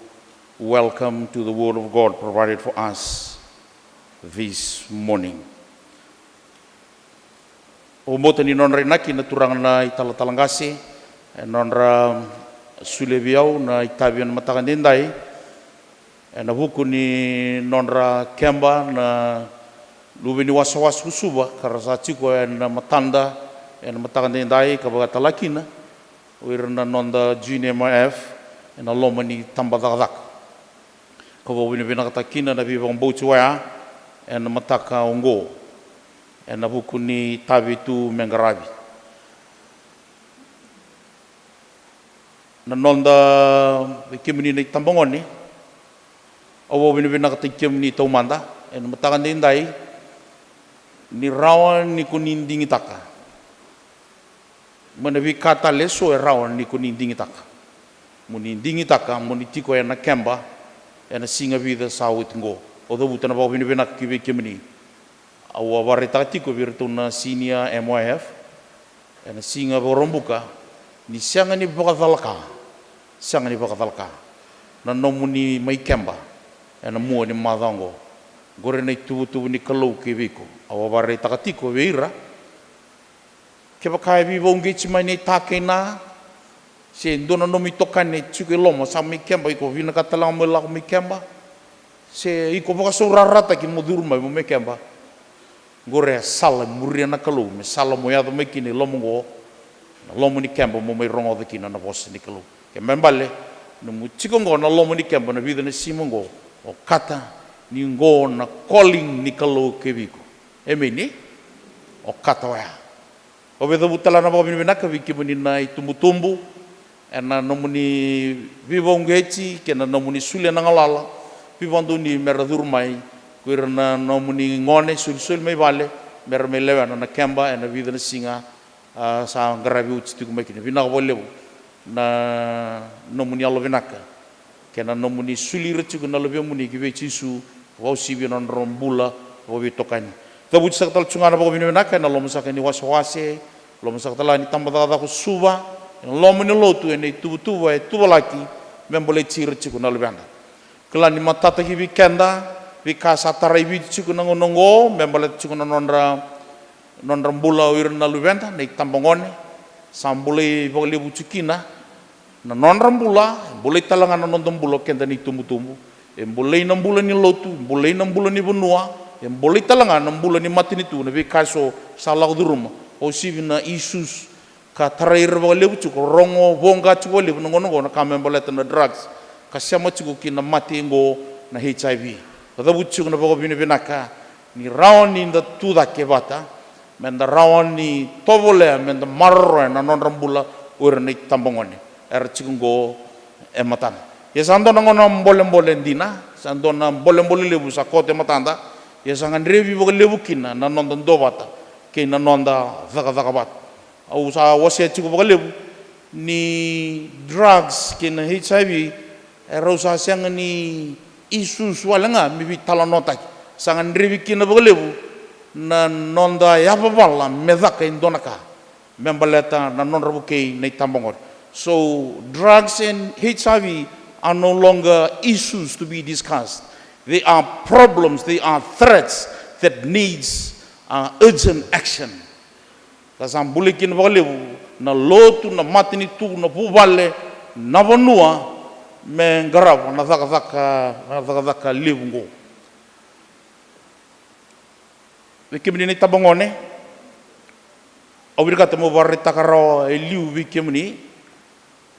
welcome to the word of God provided for us this morning. Au vakabauta ni nodra inaki na turaga na italatala qase, e nodra solia vei au na itavi ena mataka nidai, ena vuku ni nodra keba na luve ni wasawasa ko Suva, ka ra sa tiko ena matada ena mataka nidai, ka vakatala kina o ira na noda G N M I F ena loma ni tabacakacaka. Ka vakavinavinakataka kina na veivakabauti oya ena mataka oqo, ena vuku ni itavi tu me qaravi. Na noda, vei kemuni na itabagone, au vakavinavinakataki kemuni taumada ena mataka daidai, ni rawa ni ko ni digitaka mai na veika tale eso e rawa ni ko ni digitaka. Mo ni digitaka mo ni tiko ena keba ena siga vica sa oti oqo. Au cavuta na vakavinavinaka ki vei kemuni. Au a vakaraitaka tiko vei iratou na senior M Y F ena siga Vakaraubuka ni sega ni vakacalaka, sega ni vakacalaka na nomuni mai keba ena mua ni macawa oqo. Oqori na ituvatuva ni Kalou kei vei iko. Au a vakaraitaka tiko vei ira, kevaka e veivauqeti mai na ita kei na, se dua na nomu itokani e tiko i loma sa mai keba, iko vinakata tale ga mo lako mai keba, se iko vakasaurarataki mo curu mai mo mai keba, oqori e sala e muria na Kalou, me sala mo yaco mai kina i loma oqo, na loma ni keba mo mai rogoca kina na vosa ni Kalou. Kena ibalebale, nomu tiko oqo na loma ni keba na vica na siga oqo, okata ni oqo na calling ni Kalou kei vei iko. Emeni. Okata oya. Au via cavuta tale na vakavinavinaka vei kemuni na itubutubu ena nomuni veivauqeti kei na nomuni solia na galala, veivakadonui me ra curu mai, ko ira na nomuni gone solisoli mai vale me ra mai lewena na keba ena vica na siga, a, sa qaravi oti tiko mai kina. Vinaka vakalevu na nomuni yalovinaka kei na nomuni soli ira tiko na luvemuni ki vei Jisu, vakauasivi na nodra bula vakaveitokani. Cavuti saka tale tu ga na vakavinavinaka ena loma saka ni wasewase, loma saka tale ga ni tabacakacaka o Suva, ena loma ni lotu, ena ituvatuva e tuvalaki me baleti ira tiko na luveda. Kila ni matata ki vei keda veika sa tarai Viti tiko na gauna oqo me baleta tiko na nodra, nodra bula o ira na luveda, na itabagone. Sa bolei vakalevu tiko kina na nodra bula, e bolei tale ga na noda bula o keda na itubutubu. E bolei na bula ni lotu, e bolei na bula ni vanua, e bolei tale ga na bula ni matanitu, na veika eso sa lako curuma, vakauasivi na issues ka tarai ira vakalevu tiko, rogo voqa tiko vakalevu na gauna oqo, na ka me baleta na drugs, ka sema tiko ki na mate oqo na H I V. Ka cavuti tiko na vakavinavinaka ni rawa ni da tucake vata, me da rawa ni tovolea me da maroroya na nodra bula o ira na itabagone era tiko oqo e matada. Ia sa dua na gauna bolebole dina, sa dua na bolebole levu sa koto e matada. Ia sa gadrevi vakalevu kina na noda duavata kei na noda cakacaka vata. Au sa wasea tiko vakalevu ni drugs kei na H I V e rau sa sega ni issues wale ga me veitalanoataki. Sa gadrevi kina vakalevu na noda yavavala me caka e dua na ka me baleta na nodra vukei na itabagone. So drugs and H I V are no longer issues to be discussed. They are problems, they are threats that needs, uh, urgent action. Ka sa buli kina vakalevu na lotu, na matanitu, na vuvale, na vanua me qarava na cakacaka, na cakacaka levu oqo. Vei kemuni na itabagone, au vinakata meu vakaraitaka rawa e liu vei kemuni,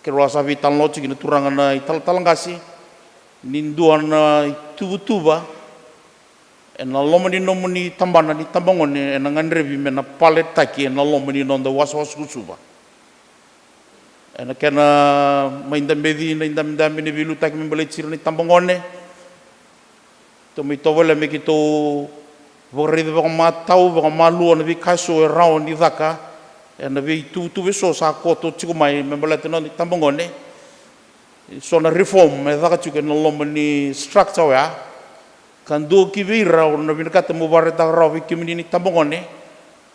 keirau a sa veitalanoa tiko kei na turaga na italatala qase, ni dua na ituvatuva ena loma ni nomuni tabana ni tabagone ena gadrevi me na paletaki ena loma ni noda wasawasa ko Suva. Ena kena mai dabeci na idabedabe ni veiliutaki me baleti ira na itabagone. Tou mai tovolea me keitou vakaraica vakamatau, vakamalua na veika eso e rawa ni caka ena veituvatuva eso sa koto tiko mai me baleta na noda itabagone. So na reform e caka tiko ena loma ni structure oya. Ka dua ki vei ira au na vinakata meu vakaraitaka rawa vei kemuni na itabagone,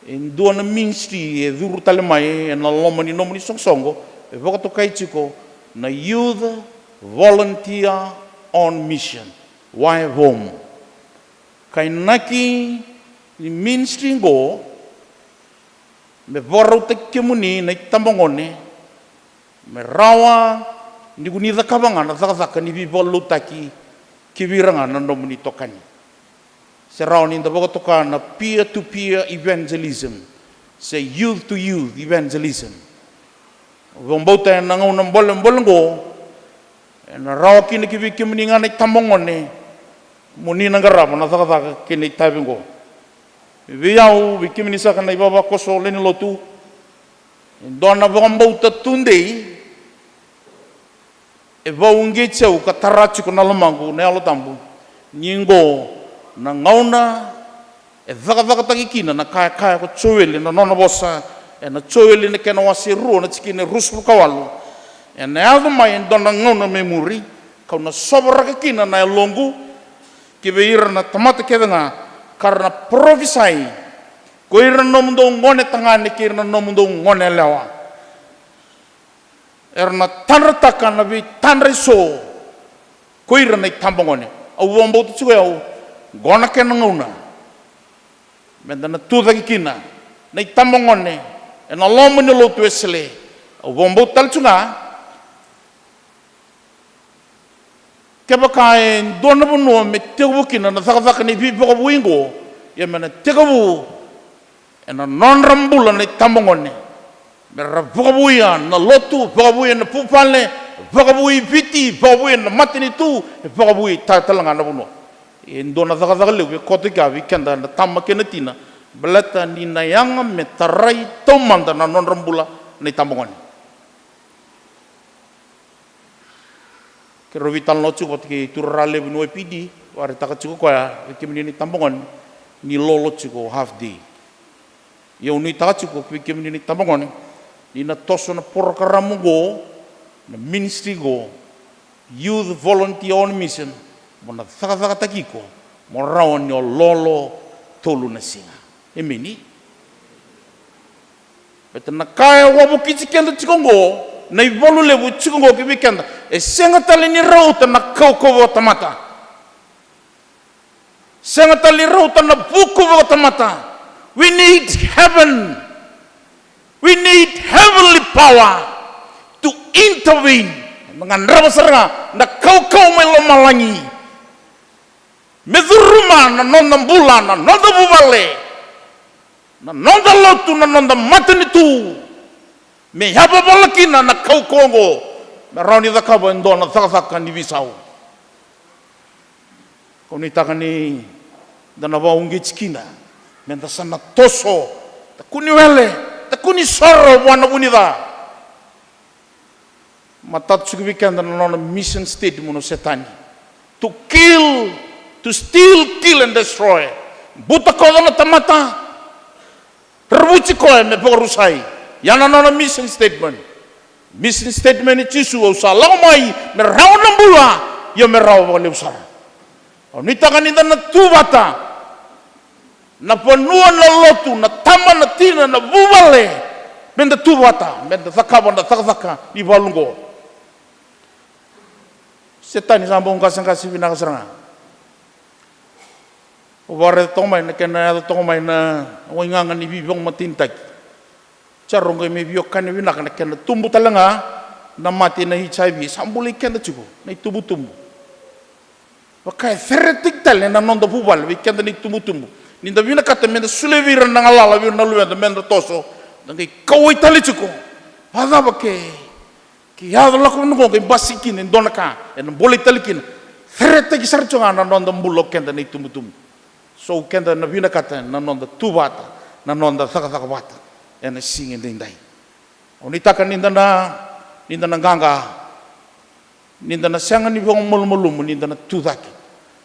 e dua na ministry e curu tale mai ena loma ni nomuni soqosoqo, e vakatokai tiko na Youth Volunteer on Mission, Y V O M. Ka inaki ni ministry oqo me vakarautaki kemuni na itabagone me rawa ni ko ni cakava ga na cakacaka ni veivakalotutaki ki vei ira ga na nomuni itokani. Se rawa ni da vakatoka na peer to peer evangelism, se youth to youth evangelism. Au vakabauta ena gauna bolebole oqo ena rawa kina ki vei kemuni ga na itabagone mo ni na qarava na cakacaka kei na itavi oqo. Vei au, vei kemuni saka na ivavakoso lewe ni lotu, e dua na vakabauta tudei E vakauqeti au ka tara tiko na lomaqu na Yalo Tabu ni oqo na gauna e cakacakataki kina na ka e kaya ko Joeli na nona vosa ena Joeli na kena wase rua na tikina e ruasagavulu ka walu. Ena yaco mai e dua na gauna mai muri, kau na sovaraka kina na yaloqu ki vei ira na tamata kece ga, ka ra na parofisai, ko ira na nomudou gone tagane kei ira na nomudou gone yalewa. Era na tadrataka na veitadra eso ko ira na itabagone. Au vakabauta tiko o yau, oqo na kena gauna meda na tucake kina na itabagone ena loma ni lotu Wesele. Au vakabauta tale tiko ga, kevaka e dua na vanua me tekivu kina na cakacaka ni veivakavoui oqo, ia me na tekivu ena nodra bula na itabagone, me ra vakavouia na lotu, vakavouia na vuvale, vakavoui Viti, vakavouia na matanitu, e vakavoui tale tale ga na vanua. E dua na cakacaka levu e koto i kea vei keda na tama kei na tina, baleta ni na yaga me tarai taumada na nodra bula na itabagone. Keirau veitalanoa tiko vata kei tuirara levu ni Y P D, vakaraitaka tiko o koya vei kemuni na itabagone ni lolo tiko half day. Ia au nuitaka tiko vei kemuni na itabagone ni na toso na porokaramu oqo, na ministry oqo, Youth Volunteer on Mission, mo na cakacakataki iko mo rawa ni o lolo tolu na siga. Emeni. Baleta na ka e wavokiti keda tiko oqo, na ivalu levu tiko oqo ki vei keda, e sega tale ni rauta na kaukauwa vakatamata. Sega tale ni rauta na vuku vakatamata. We need heaven. We need heavenly power to intervene. Me gadreva sara ga na kaukauwa mai lomalagi me curuma na noda bula, na noda vuvale, na noda lotu, na noda matanitu, me yavavala kina na kaukauwa oqo, me rawa ni cakava e dua na cakacaka ni veisau. Kau nuitaka ni da na vakauqeti kina, me da sa na toso, da kua ni wele, da kua ni soro vua na vu ni ca. Matata tiko vei keda na nona mission statement o Setani. To kill, to steal, kill and destroy. Butakoca na tamata, ravuti koya me vakarusai. Ia na nona mission statement. Mission statement i Jisu, au sa lako mai me rawa na bula, ia me rawa vakalevu sara. Au nuitaka ni da na tu vata, na vanua, na lotu, na tama, na tina, na vuvale, me da tu vata, me da cakava na cakacaka ni valu oqo. Setani sa bau qaseqase vinaka sara ga. Au vakaraica toka mai na kena yaco toka mai na waigaga ni veivakamatenitaki. Sa rau qai mai veiwekani vinaka na kena tubu tale ga na mate na H I V, sa bulai keda tiko na itubutubu. Vaka e ceretaki tale na noda vuvale vei keda na itubutubu. Ni da vinakata me da solia vei ira na galala, vei ira na luveda me da toso, da qai kauwai tale tiko. Vakacava ke, ke yaco lako na qo qai basika kina e dua na ka, ena bulai tale kina. Ceretaki sara tiko ga na noda bula o keda na itubutubu. So keda na vinakata na noda tu vata, na noda cakacaka vata ena siga edaidai. Au nuitaka ni da na, ni da na qaqa, ni da na sega ni vakamalumalumu, ni da na tu cake.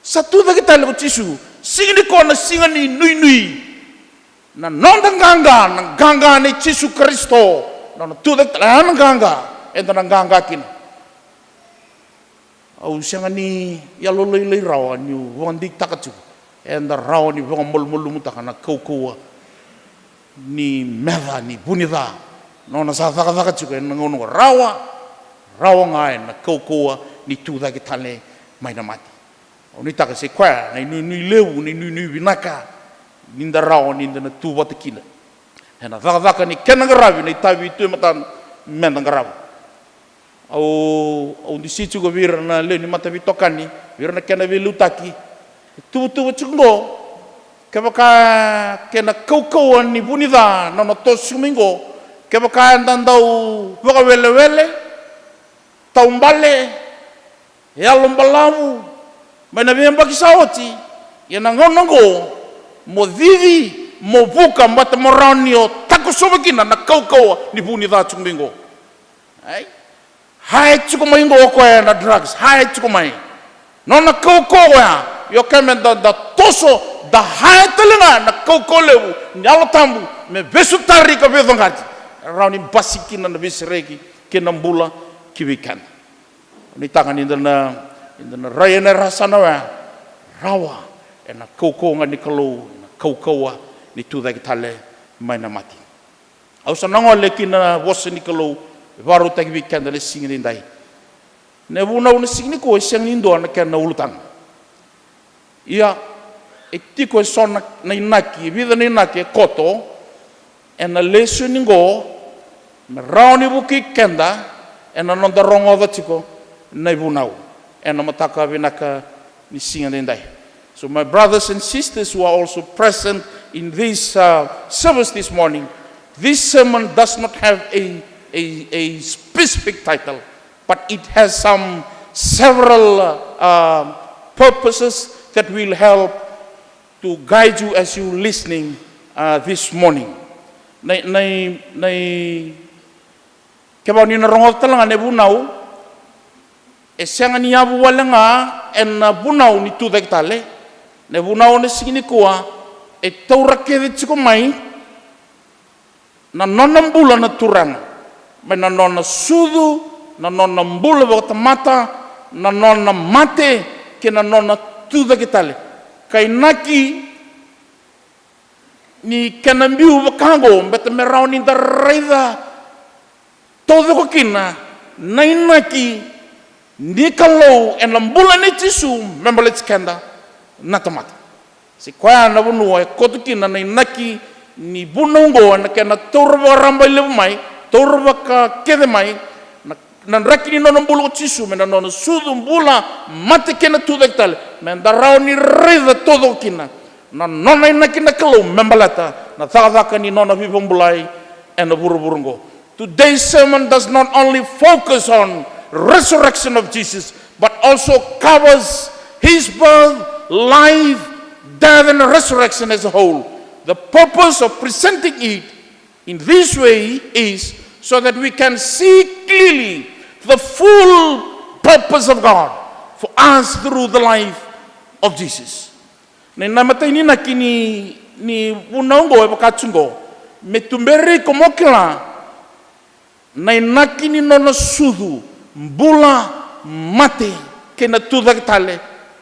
Sa tu cake tale ko Jisu, siga nikua na siga ni nuinui. Na noda qaqa, na qaqa nei Jisu Karisito, na nona tu cake tale, a na qaqa eda na qaqa kina. Au sega ni yalolailai rawa niu vakadeitaka tiko eda rawa ni vakamalumalumutaka na kaukauwa ni meca ni vunica, nona sa cakacaka tiko ena gauna oqo. Rawa, rawa ga ena kaukauwa ni tu cake tale mai na mate. Au nuitaka sa i koya na inuinui levu, na inuinui vinaka, ni da rawa ni da na tu vata kina ena cakacaka ni kena qaravi na itavi tu e matada me da qarava. Au, au dusi tiko vei ira na lewe ni mataveitokani, vei ira na kena veiliutaki. E tuvatuva tiko qo, kevaka kena kaukauwa ni vunica na nona toso tiko mai qo, kevaka eda dau vakawelewele, taubale, yalo balavu mai na veiyabaki sa oti, ia na gauna oqo mo cici, mo vuka, baleta mo rawa ni o takosova kina na kaukauwa ni vunica tiko mai qo. Ai? Haya tiko mai qo o koya na drugs, haya tiko mai. Nona kaukauwa oya, io ke meda, da toso, da haya tale ga na kaukauwa levu ni Yalo Tabu me veisotari ka veicoqati. E rawa ni basika kina na veisereki kei na bula ki vei keda. Nuitaka ni da na, ni da na rai ena yasana oya, rawa ena kaukauwa ga ni Kalou na kaukauwa ni tucake tale mai na mate. Au sa na gole ki na vosa ni Kalou e vakarautaki vei keda na siga edaidai. Na vunau na siga nikua e sega ni dua na kena ulutaga. Ia, e tiko e so na, na inaki, e vica na inaki e koto ena lesoni qo me rawa ni vukei keda ena noda rogoca tiko na ivunau ena mataka vinaka ni siga edaidai. So my brothers and sisters who are also present in this, uh, service this morning, this sermon does not have a, a, a specific title, but it has some several, uh, purposes that will help to guide you as you listening, uh, this morning. Na, na, na, kevaka ni na rogoca tale ga na vunau, e sega ni yavu wale ga ena vunau ni tucake tale. Na vunau na siga nikua e taura kece tiko mai na nona bula na Turaga, mai na nona sucu, na nona bula vakatamata, na nona mate, kei na nona tucake tale. Ka inaki ni kena biu vaka oqo, beta me rawa ni da raica taucoko kina na inaki ni Kalou ena bula nei Jisu me baleti keda na tamata. Se koya na vanua e koto kina na inaki ni vunau oqo ena kena taura vakarabailevu mai, taura vakakece mai, na, na draki ni nona bula ko Jisu, mai na nona sucu, bula, mate kei na tucake tale, me da rawa ni raica taucoko kina na nona inaki na Kalou me baleta na cakacaka ni nona veivakabulai ena vuravura oqo. Today's sermon does not only focus on resurrection of Jesus, but also covers his birth, life, death, and resurrection as a whole. The purpose of presenting it in this way is so that we can see clearly the full purpose of God for us through the life of Jesus. Na, na imatai ni inaki ni, ni vunau oqo e vaka tu oqo, me tuberi iko mo kila na inaki ni nona sucu, bula, mate, kei na tucake tale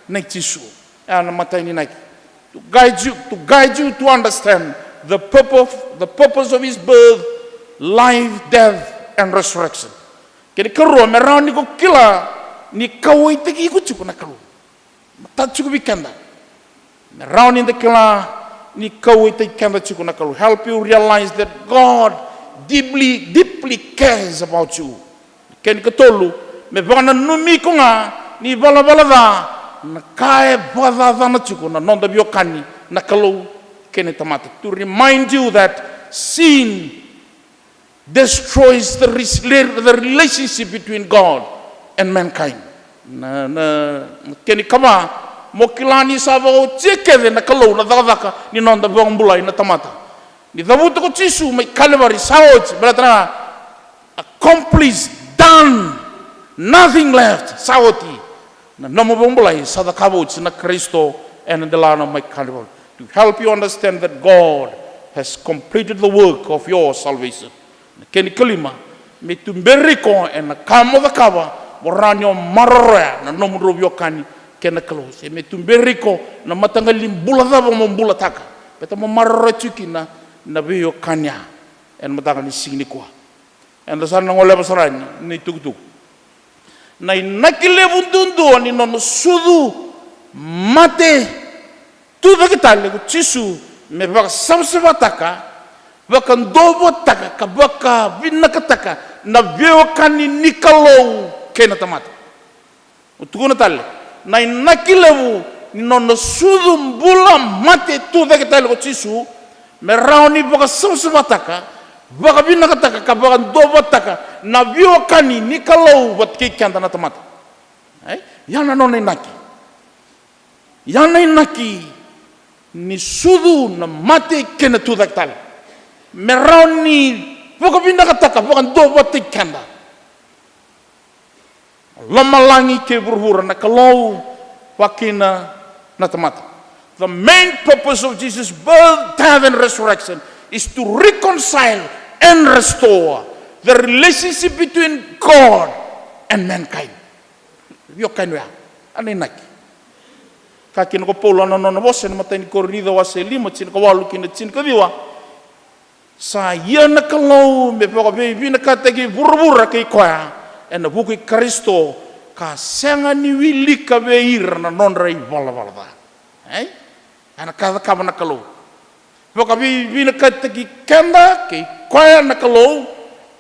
nei Jisu. E na imatai ni inaki. To guide you, to guide you to understand the purpose, the purpose of his birth, life, death, and resurrection. Kena ikarua, me rawa ni ko kila ni kauwaitaki iko tiko na Kalou. Matata tiko vei keda. Me rawa ni da kila ni kauwaitaki keda tiko na Kalou. Help you realize that God deeply, deeply cares about you. Kena ikatolu, me vakananumi iko ga ni ivalavala ca, na ka e vakacacana tiko na noda veiwekani na Kalou kei na tamata. To remind you that sin destroys the res-, the relationship between God and mankind. Na, na, na kena ikava, mo kila ni sa vakaotia kece na Kalou na cakacaka ni noda vakabulai na tamata. Ni cavuta ko Jisu mai Kalivari, sa oti, baleta na accomplished, done, nothing left, sa oti. Na nomu vakabulai sa cakava oti na Karisito ena delana mai Kalivari. To help you understand that God has completed the work of your salvation. Na kena ikalima, me tuberi iko ena ka mo cakava, mo rawa ni o maroroya na nomudrau veiwekani kei na Kalou. Se me tuberi iko na mataqali bula cava mo bulataka, beta mo maroroya tiko kina na veiwekani ya. Ena mataka ni siga nikua, eda sa na goleva sara yani na itukutuku. Na inaki levu duadua ni nona sucu, mate, tucake tale ko Jisu me vakasavasavataka, vakaduavatataka, ka vakavinakataka na veiwekani ni Kalou kei na tamata. Au tukuna tale, na inaki levu ni nona sucu, bula, mate, tucake tale ko Jisu, me rawa ni vakasavasavataka, vakavinakataka, ka vakaduavatataka na veiwekani ni Kalou vata kei keda na tamata. Ai? Ia na nona inaki. Ia na inaki ni sucu, na mate kei na tucake tale. Me rawa ni vakavinakataka, vakaduavatataki keda. Lomalagi kei vuravura, na Kalou vaka kina na tamata. The main purpose of Jesus' birth, death, and resurrection is to reconcile and restore the relationship between God and mankind. Veiwekani oya, a na inaki. Kaya kina ko Paula na nona vosa ena imatai ni Korinica wase lima, tinikawalu kei na tinikaciwa. Sa ia na Kalou me vakaveivinakataki vuravura kei koya ena vuku i Karisito, ka sega ni wilika vei ira na nodra ivalavala ca. Ei? Ena ka e cakava na Kalou. Vakaveivinakataki keda kei koya na Kalou,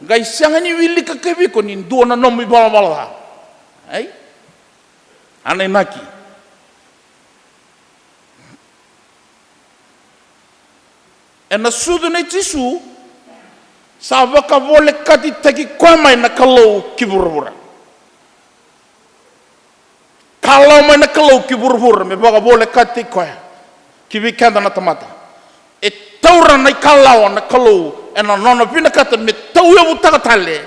qai sega ni wilika kei iko ni dua na nomu ivalavala ca. Ei? A na inaki. Ena sucu nei Jisu, sa vakavolekatitaki koya mai na Kalou ki vuravura. Kalawa mai na Kalou ki vuravura me vakavolekatitaki koya ki vei keda na tamata. E taura na ikalawa na Kalou ena nona vinakata me tauyavutaka tale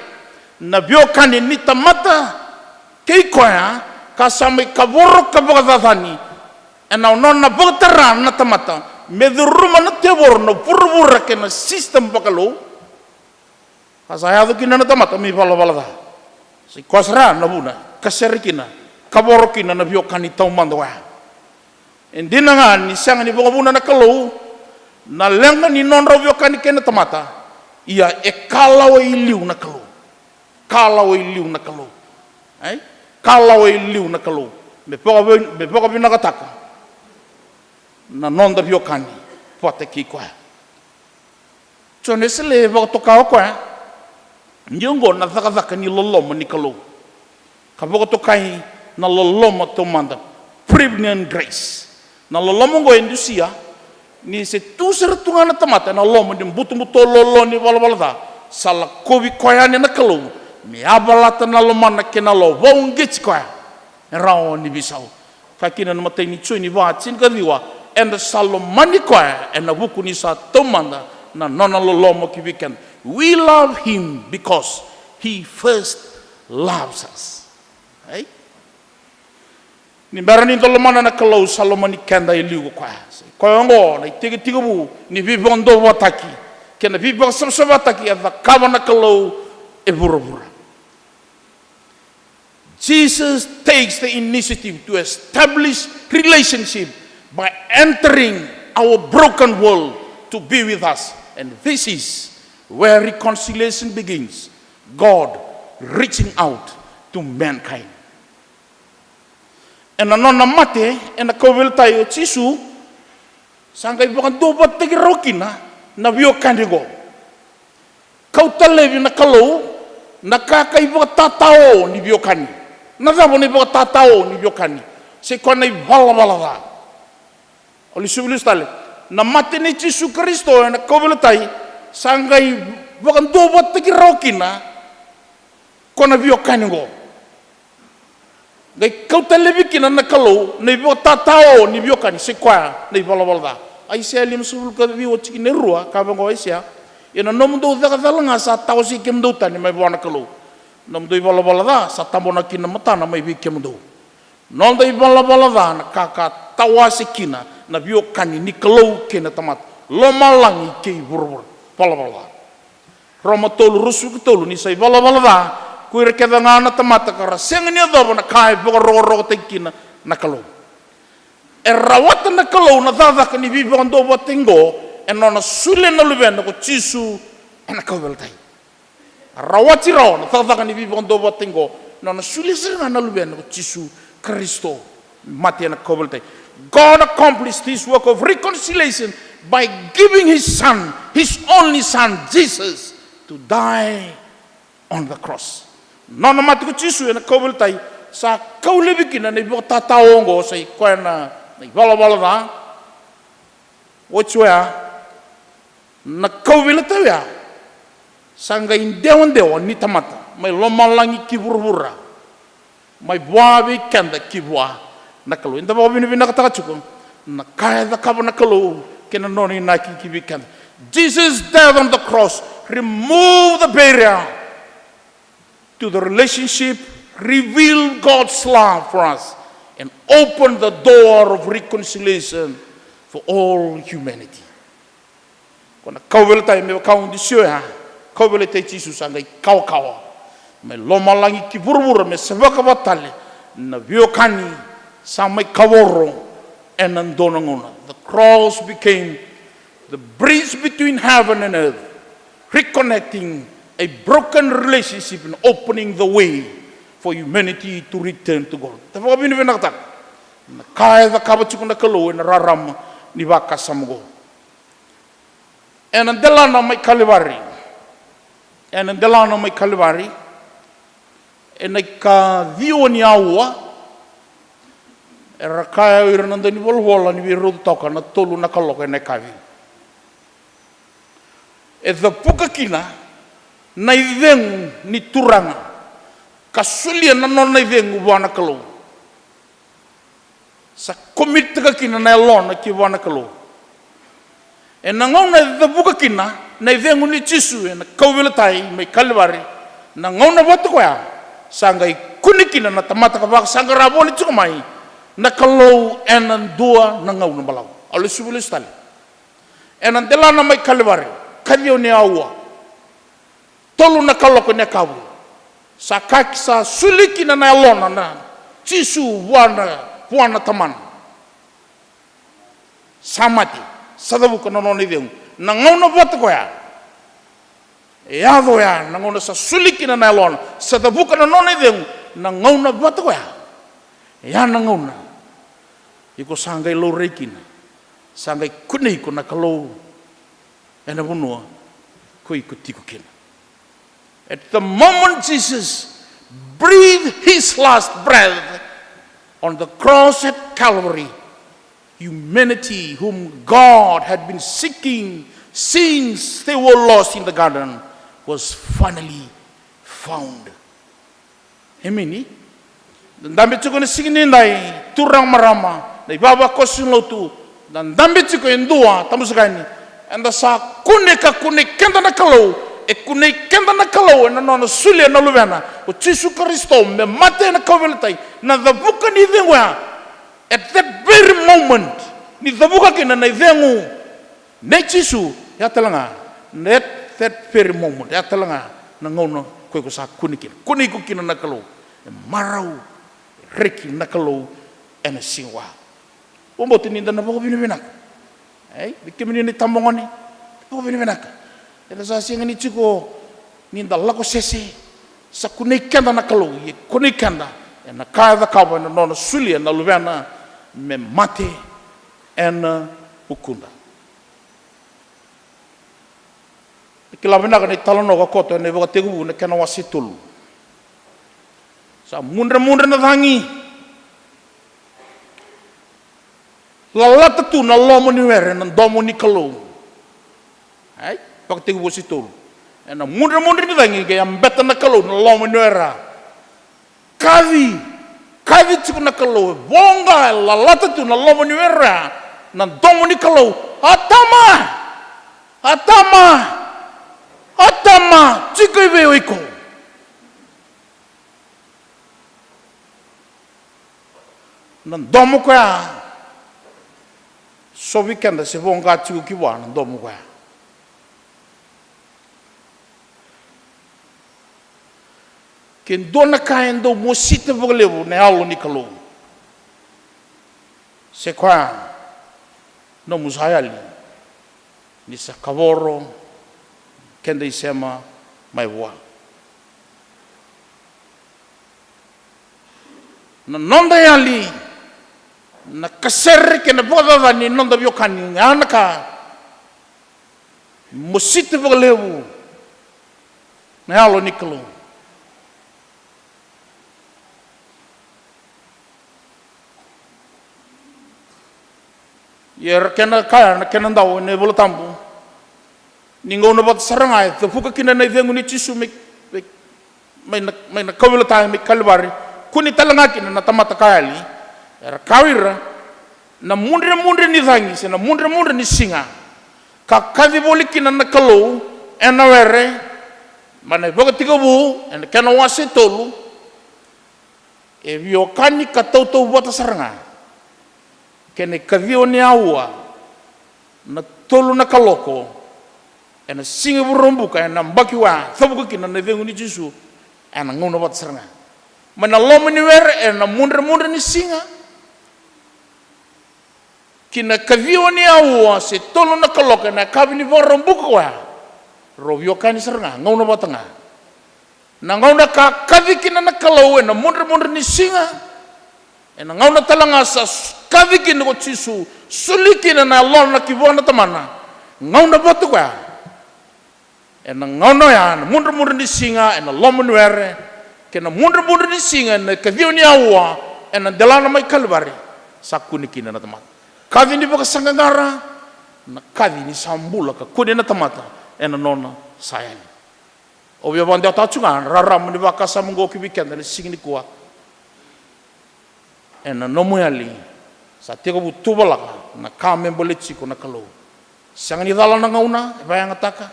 na veiwekani ni tamata kei koya, ka sa mai kavoro ka vakacacani ena nona vakatara na tamata me curuma na tevoro, na vuravura kei na system vakalou. Ka sa yaco kina na tamata me ivalavala ca. Sa i koya sara na vuna ka sere kina, kavoro kina na veiwekani taumada oya. E dina ga ni sega ni vakavuna na Kalou na leqa ni nodrau veiwekani kei na tamata, ia e kalawa i liu na Kalou. Kalawa i liu na Kalou. Ei? Kalawa i liu na Kalou me vakavi-, me vakavinakataka na noda veiwekani vata kei koya. Jone Wesley e vakatoka o koya ni oqo na cakacaka ni loloma ni Kalou, ka vakatokai na loloma taumada, prevenient grace. Na loloma oqo e dusia ni se tu sara tu ga na tamata ena loma ni butobuto lolo ni valavala ca, sa lakovi koya yani na Kalou me yavalata na lomana kei na loloma, vakauqeti koya e rawa ni veisau. Kaya kina na imatai ni Joni va, tinikaciwa, eda sa lomani koya ena vuku ni sa taumada na nona loloma ki vei keda. We love him because he first loves us. Ei? Ni bera ni da lomana na Kalou, sa lomani keda e liu ko koya. Sa i koya oqo na itekitekivu ni veivakaduavatataki kei na veivakasavasavataki e cakava na Kalou e vuravura. Jesus takes the initiative to establish relationship by entering our broken world to be with us. And this is where reconciliation begins, God reaching out to mankind. Ena nona mate ena kauveilatai o Jisu, sa qai vakaduavatataki rawa kina na veiwekani oqo. Kauta laivi na Kalou na ka ka ivakatatao ni veiwekani. Na cava na ivakatatao ni veiwekani? Sa i koya na ivalavala ca. Au lesuvi lesu tale. Na mate nei Jisu Karisito ena kauveilatai sa qai vakaduavatataki rawa kina ko na veiwekani oqo. Qai kauta laivi kina na Kalou na ivakatatao ni veiwekani, sa i koya na ivalavala ca. Aisea limasagavulu ka ciwa, tikina e rua, kaya vaqo o Aisea: Ia na nomudou caka cala ga sa tawasei kemudou tani mai vua na Kalou. Nomudou ivalavala ca sa tabonaki kina na matana mai vei kemudou. Noda ivalavala ca na ka ka tawase kina na veiwekani ni Kalou kei na tamata, lomalagi kei vuravura. Valavala ca. Roma tolu, ruasagavulu ka tolu: Ni sa ivalavala ca ko ira kece ga na tamata, ka ra sega ni yacova na ka e vakarokorokotaki kina na Kalou. E rawata na Kalou na cakacaka ni veivakaduavatataki oqo ena nona solia na Luvena ko Jisu ena kauveilatai. Rawati rawa na cakacaka ni veivakaduavatataki oqo ena nona solia sara ga na Luvena ko Jisu Karisito, mate ena kauveilatai. God accomplished his work of reconciliation by giving his son, his only son, Jesus, to die on the cross. Nona mate ko Jisu ena kauveilatai sa kau laivi kina na ivakatatao oqo, sa i koya na, na ivalavala ca. Oti oya, na kauveilatai oya sa qai dewadewa ni tamata mai lomalagi ki vuravura, mai vua vei keda ki vua na Kalou. Eda vakavinavinakataka tiko na ka e cakava na Kalou kei na nona inaki ki vei keda. Jesus' death on the cross removed the barrier to the relationship revealed God's love for us and opened the door of reconciliation for all humanity. Ko na kauveilatai me vaka au dusia oya, kauveilatai Jisu sa qai kawakawa mai lomalagi ki vuravura me sa vakavata tale na veiwekani sa mai kavoro ena dua na gauna. The cross became the bridge between heaven and earth, reconnecting a broken relationship and opening the way for humanity to return to God. Da vakavinavinakataka na ka e cakava tiko na Kalou ena rarama ni vakasama oqo. Ena delana mai Kalivari, ena delana mai Kalivari, ena ikaciwa ni aua, era kaya o ira na daunivolavola ni veirauti toka na tolu na kaloko ena yakavi. E cavuka kina na icegu ni Turaga ka solia na nona icegu vua na Kalou. Sa commit-taka kina na yalona ki vua na Kalou. Ena gauna e cavuka kina na icegu nei Jisu ena kauveilatai mai Kalivari, na gauna vata koya sa qai kune kina na tamata ka vakasaqara voli tiko mai na Kalou ena dua na gauna balavu. Au lesuvi lesu tale. Ena delana mai Kalivari, kaciwa ni aua, tolu na kaloko ni yakavi, sa kaki sa soli kina na yalona na Jisu vua na, vua na Tamana. Sa mate, sa cavuka na nona icegu. Na gauna vata koya e yaco oya, na gauna sa soli kina na yalona, sa cavuka na nona icegu, na gauna vata koya, e ya na gauna iko sa qai laurai kina, sa qai kunei iko na Kalou ena vanua ko iko tiko kina. At the moment Jesus breathed his last breath on the cross at Calvary, humanity whom God had been seeking since they were lost in the garden was finally found. Emeni. Da dabe tiko ena siga nidai, turaga, marama, na ivavakoso ni lotu, da dabe tiko e dua, tamusuka yani, eda sa kune ka kunei keda na Kalou, e kunei keda na Kalou ena nona solia na Luvena o Jisu Karisito me mate ena kauveilatai, na cavuka ni icegu oya. At that very moment ni cavuka kina na icegu nei Jisu, ya tale ga, at that very moment, ya tale ga na gauna ko iko sa kune kina, kune iko kina na Kalou. E marau, e reki na Kalou ena siga oya. Vakabauta ni da na vakavinavinaka. Ei, vei kemuni na itabagone, vakavinavinaka. Eda sa sega ni tiko ni da lako sese, sa kunei keda na Kalou, e kunei keda ena ka e cakava ena nona solia na Luvena me mate ena vukuda. Kila vinaka na italanoa ka koto ena iVakatekivu na kena wase tolu. Sa mudremudre na cagi. Lalata tu na loma ni were na domo ni Kalou. Ai, Vakatekivu wase tolu. Ena mudremudre ni cagi qai yabeta na Kalou na loma ni were. Kaci, kaci tiko na Kalou, e voqa, e lalata tu na loma ni were na domo ni Kalou. Atama! Atama! Atama! Tiko i vei o iko? Na domo koya, so vei keda se voqa tiko ki vua na domo koya. Ke dua na ka e dau mosita vakalevu na Yalo ni Kalou, se koya nomu sa yali ni sa kavoro keda isema mai vua. Na noda yali, na kasere kei na vakacacani ni noda veiwekani, ya na ka mosita vakalevu na Yalo ni Kalou. Ia era kena kaya na kena dau ena iVola Tabu, ni gauna vata sara ga e cavuka kina na icegu nei Jisu mai, mai, mai na, mai na kauveilatai mai Kalivari, kune tale ga kina na tamata ka yali. Era kaya o ira, na mudremudre ni cagi se na mudremudre ni siga ka kaci voli kina na Kalou ena were, mai na iVakatekivu ena kena wase tolu, E veiwekani ka tautauvata sara ga kei na ikaciwa ni aua, na tolu na kaloko, ena siga Vakaraubuka, ena yabaki koya cavuka kina na icegu nei Jisu, ena gauna vata sara ga. Mai na loma ni were ena mudremudre ni siga, ki na ikaciwa ni aua se tolu na kaloko ena yakavi ni Vakaraubuka koya, rau veiwekani sara ga, gauna vata ga. Na gauna ka kaci kina na Kalou ena mudremudre ni siga, ena gauna tale ga sa s-, kaci kina ko Jisu, soli kina na yalona ki vua na Tamana, gauna vata koya. Ena gauna oya, na mudremudre ni siga ena loma ni were, kei na mudremudre ni siga ena ikaciwa ni aua ena delana mai Kalivari, sa kune kina na tamata. Kaci ni vakasaqaqara, na kaci ni sa bula ka kune na tamata ena nona sa yali. Au via vakadewataka tiko ga na rarama ni vakasama oqo ki vei keda ena siga nikua. Ena nomu yali, sa tekivu tuvalaka na ka me baleti iko na Kalou. Sega ni cala na gauna e vakayagataka,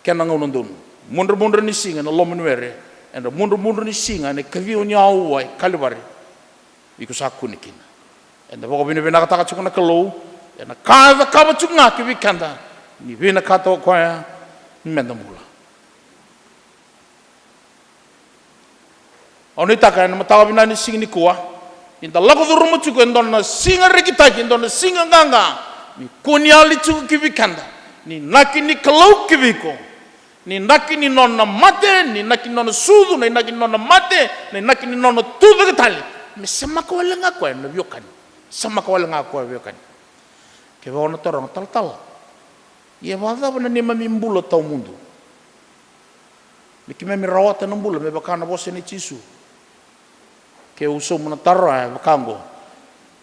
kena gauna donu. Mudremudre ni siga ena loma ni were, ena mudremudre ni siga ena ikaciwa ni aua e Kalivari, iko sa kune kina. Eda vakavinavinakataka tiko na Kalou ena ka e cakava tiko ga ki vei keda, ni vinakata o koya meda bula. Au nuitaka ena mataka vinaka ni siga nikua, ni da lako curuma tiko e dua na siga rekitaki, e dua na siga qaqa, ni kua ni yali tiko ki vei keda na inaki ni Kalou ki vei iko, na inaki ni nona mate, na inaki ni nona sucu, na inaki ni nona mate, na inaki ni nona tucake tale, me semaka wale ga koya na veiwekani. Semaka wale ga koya veiwekani. Kevaka o na taroga, talatala, ia e vakacava na neimami bula tawamudu? Me keimami rawata na bula me vaka na vosa nei Jisu. Keu sauma na taro oya, e vaka oqo: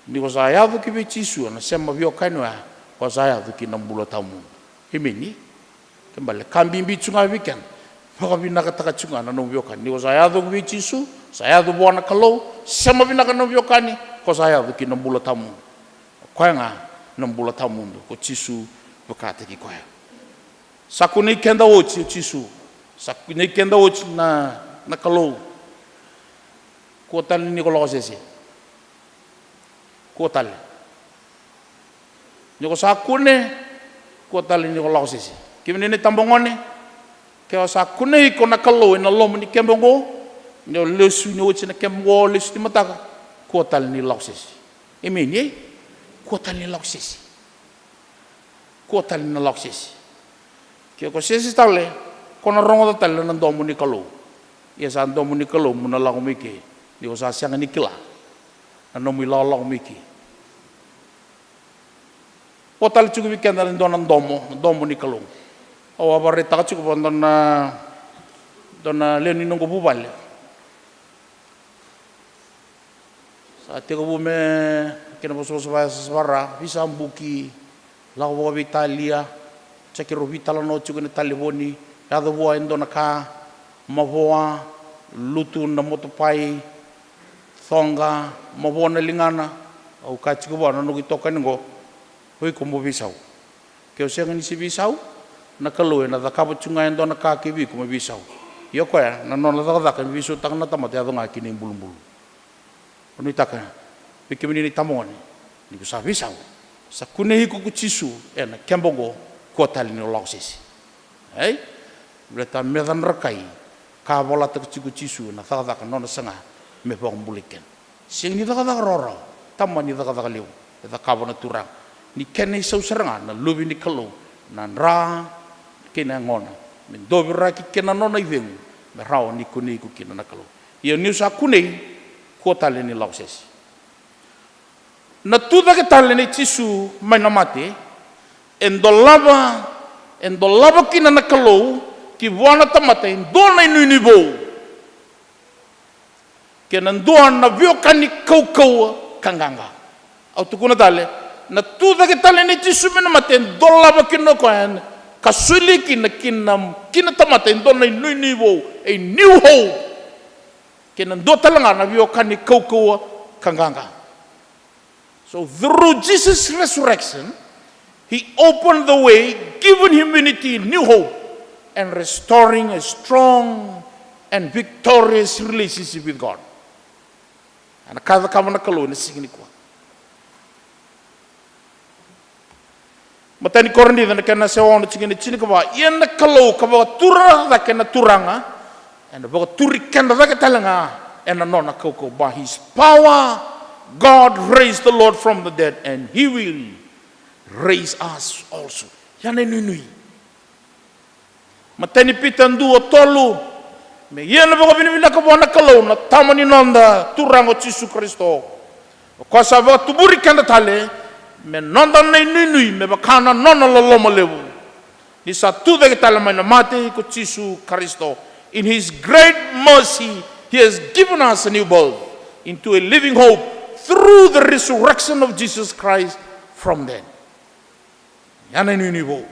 ni ko sa yaco ki vei Jisu, ena sema veiwekani oya, ko sa yaco ki na bula tawamudu. Emeni. Ke bale, ka bibi tiko ga vei keda, vakavinakataka tiko ga na nomu veiwekani. Ni ko sa yaco ki vei Jisu, sa yaco vua na Kalou, sema vinaka na nomu veiwekani, ko sa yaco ki na bula tawamudu. O koya ga na bula tawamudu ko Jisu vakataki koya. Sa kunei keda oti o Jisu. Sa kunei keda oti na, na Kalou. Kua tale ni ko lako sese. Kua tale. Ni ko sa kune, kua tale ni ko lako sese. Kemuni na itabagone, ke o sa kunei iko na Kalou ena loma ni keba oqo, ni o lesu ni oti na keba oqo, lesu ni mataka, kua tale ni lako sese. Emeni, e? Kua tale ni lako sese. Kua tale ni lako sese. Ke ko sese tale, ko na rogoca tale na domo ni Kalou. Ia sa domo ni Kalou mo na lako mai ke, ni ko sa sega ni kila na nomu ilakolako mai ke. Vo tale tiko vei keda e dua na domo, na domo ni Kalou. Au a vakaraitaka tiko vua e dua na, dua na lewe ni noqu vuvale. Sa tekivu me kena vosavosa vakayasayasa vaka-Ra, veisabuki, lako vakaveitalia, jaki rau veitalanoa tiko ena talevoni, yaco vua e dua na ka, mavoa, lutu na motopai, coqa, mavoa na ligana. Au kaya tiko vua na noqu itokani oqo, o iko mo veisau. Ke o sega ni se veisau, na Kalou ena cakava tiko ga e dua na ka ki vei iko mo veisau. Ia o koya na nona cakacaka me veisautaka na tamata, yaco ga kina ibulubulu. Au nuitaka vei kemuni na itabagone, ni ko sa veisau, sa kunei iko ko Jisu ena keba oqo, kua tale ni o lako sese. Ei? Baleta me cana ra kai ka a volataka tiko o Jisu ena cakacaka nona saga me vakabulai keda. Sega ni cakacaka rawarawa, tamani cakacaka levu e cakava na Turaga. Ni kena isau sara ga na Luve ni Kalou na dra kei na yagona me doviraki kei na nona icegu me rawa ni kunei iko kina na Kalou. Ia niu sa kunei, kua tale ni lako sese. Na tucake tale nei Jisu mai na mate, e dolava, e dolava kina na Kalou ki vua na tamata e dua na inuinui vou, kei na dua na veiwekani kaukauwa ka qaqa. Au tukuna tale, na tucake tale nei Jisu mai na mate e dolava kina o koya, ka solia kina, kina, kina tamata e dua na inuinui vou, a new hope, kei na dua tale ga na veiwekani kaukauwa ka qaqa. So through Jesus' resurrection, he opened the way, given humanity new hope, and restoring a strong and victorious relationship with God. Ena ka e cakava na Kalou ena siga nikua. Matai ni Korinica na kena se ono, tikina e tinikava: Ia na Kalou ka vakatura cake na Turaga, ena vakaturi keda cake tale ga ena nona kaukauwa. By his power God raised the Lord from the dead, and he will raise us also. Ia na inuinui. Matai ni Pita dua, tolu: Me ia na vakavinavinaka vua na Kalou na Tama ni noda Turaga o Jisu Karisito, o koya sa vakatuburi keda tale me noda na inuinui me vaka na nona loloma levu, ni sa tu cake tale mai na mate ko Jisu Karisito. In his great mercy he has given us a new birth into a living hope through the resurrection of Jesus Christ from dead. Ia na inuinui vou.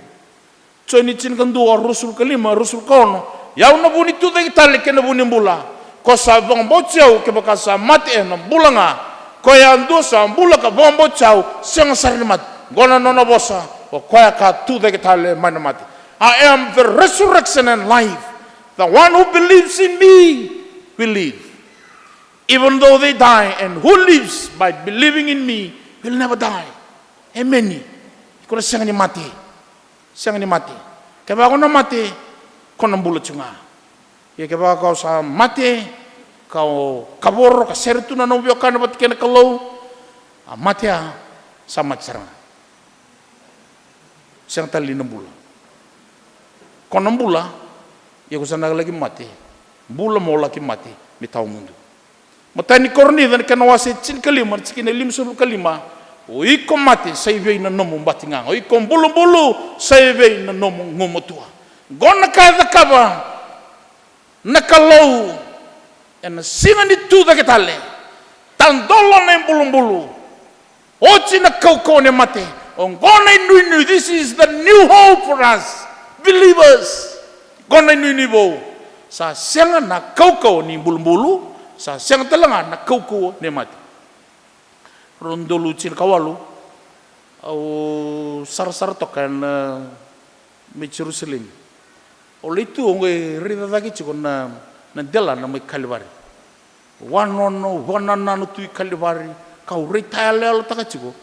Joni tinikadua, ruasagavulu ka lima, ruasagavulu ka ono: Ia au na vu ni tucake tale kei na vu ni bula. Ko sa vakabauti au, kevaka sa mate, ena bula ga. Ko yadua sa bula ka vakabauti au, sega sara ni mate. Oqo na nona vosa o koya ka tucake tale mai na mate. I am the resurrection and life. The one who believes in me will live, even though they die, and who lives by believing in me will never die. Emeni. Iko na sega ni mate. Sega ni mate. Kevaka o na mate, ko na bula tiko ga. Ia kevaka o sa mate, ka o kavoro, ka sere tu na nomu veiwekani vata kei na Kalou, a mate ya, sa mate sara ga. Sega tale ni na bula. Ko na bula, ia ko sa na laki mate. Bula mo laki mate me tawamudu. Matai ni Korinica na kena wase tinikalima, na tikina e limasagavulu ka lima: O iko mate, sa i vei na nomu batigaga? O iko bulubulu, sa i vei na nomu gumatua? Oqo na ka e cakava na Kalou ena siga ni tucake tale. Tadola na ibulubulu. Oti na kaukauwa ni mate. Oqo na inuinui. This is the new hope for us believers. Oqo na inuinui vou. Sa sega na kaukauwa ni bulubulu, sa sega tale ga na kaukauwa ni mate. Rua na udolu tinikawalu, au sarasara toka ena, mai Jerusalemi. Au lai tu, au qai raica cake tiko na, na delana mai Kalivari. Au a nono, au vakanananu tu i Kalivari, kau raitayaloyalotaka tiko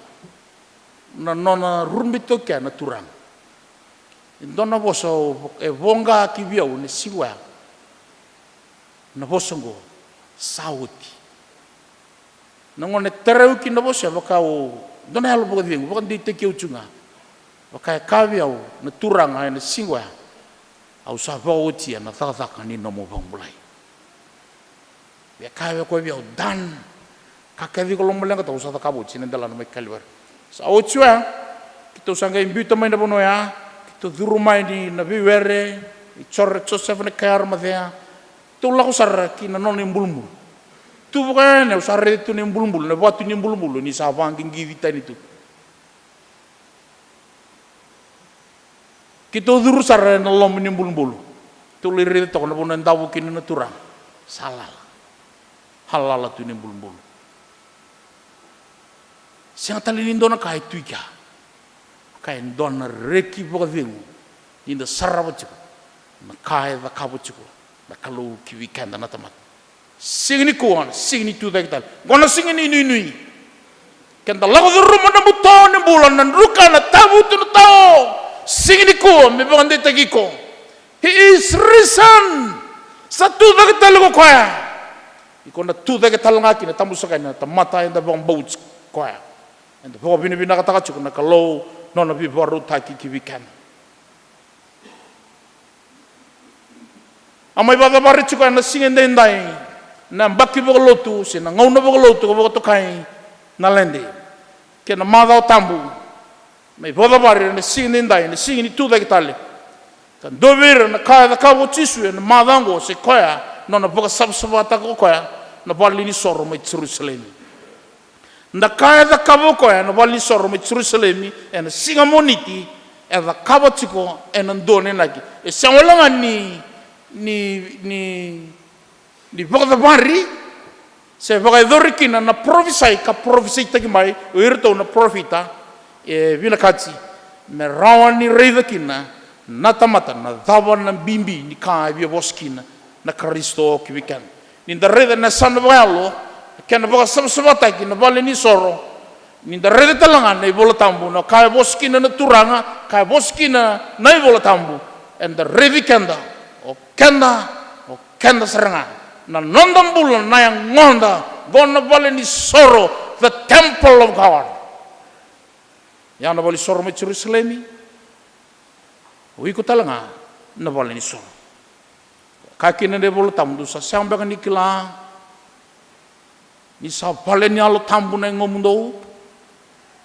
na nona rube toka na Turaga. E dua na vosa e voqa ki vei au ena siga oya. Na vosa oqo, sa oti. Na gauna e tarai au kina na vosa ya, vaka au, dua na yalo vakacegu, vakadeitaki au tiko ga. Vaka e kaya vei au na Turaga ena siga oya: Au sa vakaotia na cakacaka ni nomu vakabulai. E kaya vei koya vei au, done. Ka kece iko lomaleqataka au sa cakava oti ena delana mai Kalivari. Sa oti oya, keitou sa qai biuta mai na vanua oya, keitou curu mai ni na veiwere, i Jore, Josefa Nakaiyaramatea. Keitou lako sara ki na nona ibulubulu. Tu vaka yani au sa raica tu na ibulubulu, na vatu ni ibulubulu ni sa vaqiqici tani tu. Keitou curu sara ena loma ni bulubulu. Keitou lai raica toka na vanua e davo kina na Turaga. Sa lala. Sa lala tu na ibulubulu. Sega tale ni dua na ka e tu i kea. Ka e dua na reki vakacegu ni da sarava tiko na ka e cakava tiko na Kalou ki vei keda na tamata. Siga nikua, siga ni tucake tale. Oqo na siga ni inuinui. Keda lako curuma na buto ni bula, na druka, na tavutu, na tao. Siga nikua me vakadeitaki iko. He is risen. Sa tucake tale ko koya. Iko na tucake tale ga kina, tabu saka na tamata eda vakabauti koya. Eda vakavinavinakataka tiko na Kalou, nona veivakarautaki ki vei keda. A mai vakacavari tiko ena siga edaidai na yabaki vakalotu se na gauna vakalotu ka vakatokai na Lede kei na macawa tabu. Mai vakacavari ena siga edaidai, na siga ni tucake tale. Ka dua vei ira na ka e cakava o Jisu ena macawa oqo, se koya nona vakasavasavataka ko koya na valenisoro mai Jerusalemi. Na ka e cakava o koya na valenisoro mai Jerusalemi ena siga Moniti, e cakava tiko ena dua na inaki. E sega wale ga ni, ni, ni, ni vakacavari se vakayacori kina na parofisai ka parofisaitaki mai o iratou na parofita, e vinakati me rawa ni raica kina na tamata na cava na bibi ni ka e via vosa kina na Karisito ki vei keda. Ni da raica na yasana vakayalo, kena vakasavasavataki na valenisoro. Ni da raica tale ga na iVola Tabu, na ka e vosa kina na Turaga, ka e vosa kina na iVola Tabu, eda raici keda, o keda, o keda sara ga, na noda bula, na yagoda, qo na valenisoro, the temple of God. Ya na valenisoro mai Jerusalemi, o iko tale ga na valenisoro. Kaya kina na iVola Tabu, dou sa sega beka ni kila ni sa vale ni Yalo Tabu na yagomudou?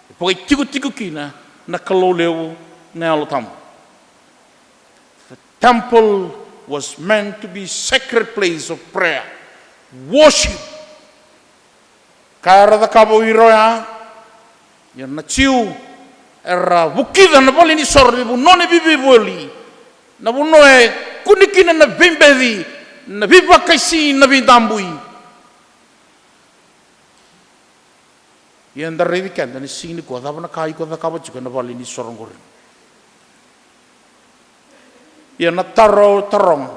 E vakaitikotiko kina na Kalou levu na Yalo Tabu. The temple was meant to be sacred place of prayer, worship. Ka era cakava o ira oya, ia na Jiu era vukica na valenisoro, na vanua ni veivoli, na vanua e kune kina na veibeci, na veivakaisini, na veidabui. Ia eda raici keda ni siga nikua, cava na ka iko cakava tiko ena valenisoro qori? Ia na taro, taroga,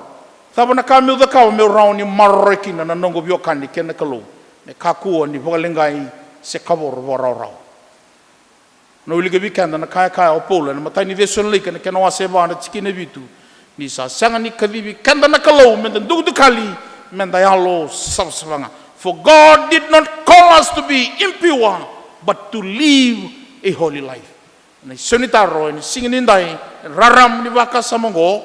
cava na ka meu cakava meu rawa ni maroroya kina na noqu veiwekani kei na Kalou, me kakua ni vakaleqai se kavoro vakarawarawa? Na wilika vei keda na ka e kaya o Paula ena imatai ni Cesalonaika, na kena wase e va, na tikina e vitu, ni sa sega ni kacivi keda na Kalou meda dukadukali, meda yalo savasava ga. For God did not call us to be impure, but to live a holy life. Na isau ni taro ena siga nidai, ena rarama ni vakasama oqo,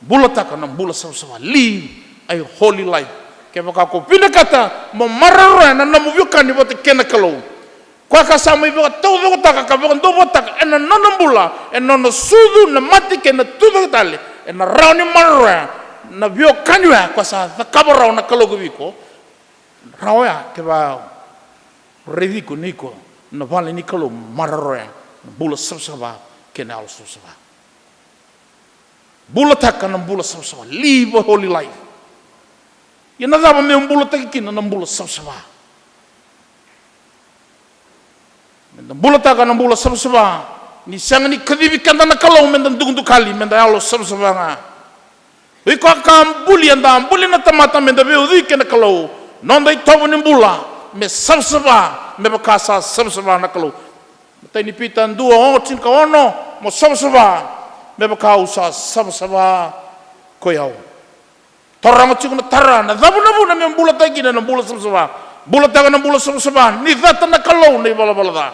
bulataka na bula savasava, live a holy life. Kevaka ko vinakata mo maroroya na nomu veiwekani vata kei na Kalou, koya ka sa mai vakataucokotaka ka vakadauvataka ena nona bula, ena nona sucu, na mate kei na tucake tale, ena rawa ni maroroya na veiwekani oya ka sa cakava rawa na Kalou vei iko. Rawa oya kevaka raici iko ni iko na vale ni Kalou, maroroya na bula savasava kei na yalo savasava. Bulataka na bula savasava, live a holy life. Ia na cava meu bulataki kina na bula savasava? Meda bulataka na bula savasava, ni sega ni kacivi keda na Kalou meda dukadukali, meda yalo savasava ga. O iko a ka buli, eda buli na tamata meda veiucui kei na Kalou. Noda itovo ni bula me savasava, me vaka sa savasava na Kalou. Matai ni Pita dua, o, tinikaono, mo savasava me vaka au sa savasava ko i au. Taroga tiko na taro, na cava na vuna meu bulataka kina na bula savasava? Bulataka na bula savasava ni cata na Kalou na ivalavala ca.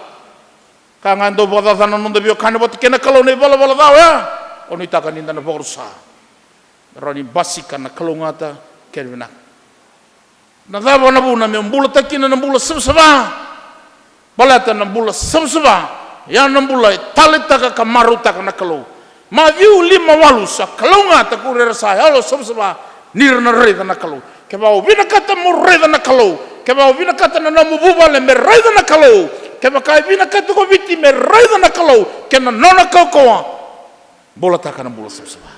Ka ga e dau vakacacana na noda veiwekani vata kei na Kalou na ivalavala ca oya, o nuitaka ni da na vakarusa. Rawa ni basika na kalougata kei na vinaka. Na cava na vuna meu bulataka kina na bula savasava? Baleta na bula savasava ya na bula e taleitaka ka marautaka na Kalou. Maciu lima walu, sa kalougata ko ira era sa yalo savasava, ni ra na raica na Kalou. Kevaka o vinakata mo raica na Kalou, kevaka o vinakata na nomu vuvale me raica na Kalou, kevaka e vinakata ko Viti me raica na Kalou kei na nona kaukauwa, bulataka na bula savasava.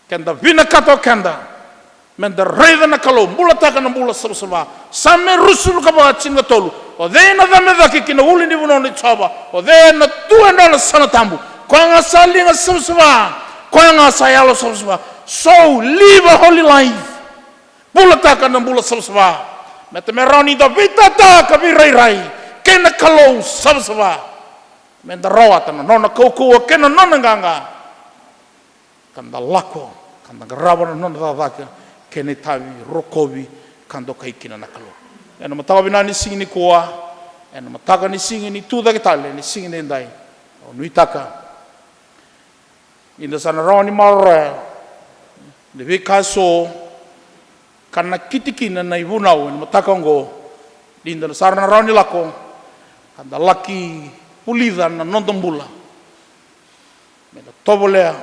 Keda vinakata o keda meda raica na Kalou, bulataka na bula savasava. Same ruasagavulu ka va, tinikatolu. O cei ena cabe cake ki na ulunivanua nei Jiova? O cei ena tu ena nona yasana tabu? Koya ga sa liga savasava, koya ga sa yalo savasava. So live a holy life. Bulataka na bula savasava. Baleta me rawa ni da veitata ka veirairai kei na Kalou savasava. Meda rawata na nona kaukauwa kei na nona qaqa, ka da lako ka da qarava na nona cakacaka kei na itavi, rokovi ka dokai kina na Kalou. Ena mataka vinaka ni siga nikua, ena mataka ni siga ni tucake tale ni siga nidai, au nuitaka ni da sa na rawa ni maroroya na veika eso ka nakiti kina na ivunau ena mataka oqo, ni da sa na rawa ni lako ka da laki vulica na noda bula, meda tovolea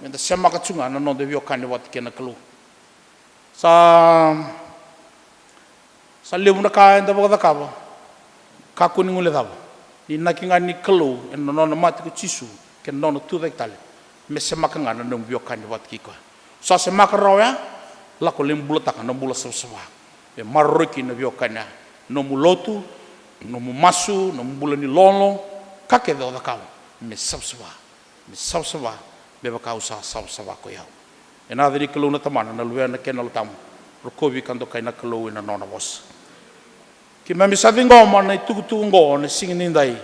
meda semaka tu ga na noda veiwekani vata kei na Kalou. Sa, sa levu na ka eda vakacakava, kakua ni guilecava, ni inaki ga ni Kalou ena nona mate ko Jisu kei na nona tucake tale, me semaka ga na nomu veiwekani vata kei koya. Sa semaka rawa oya, lako lai bulataka na bula savasava, me maroroi kina na veiwekani ya. Nomu lotu, nomu masu, nomu bula ni lolo, ka kece o cakava, me savasava, me savasava me vaka au sa savasava ko i au. Ena yaca ni Kalou na Tamana, na Luvena kei na Yalo Tabu. Rokovi ka dokai na Kalou ena nona vosa. Keimami sa ciqoma na itukutuku oqo na siga nidai.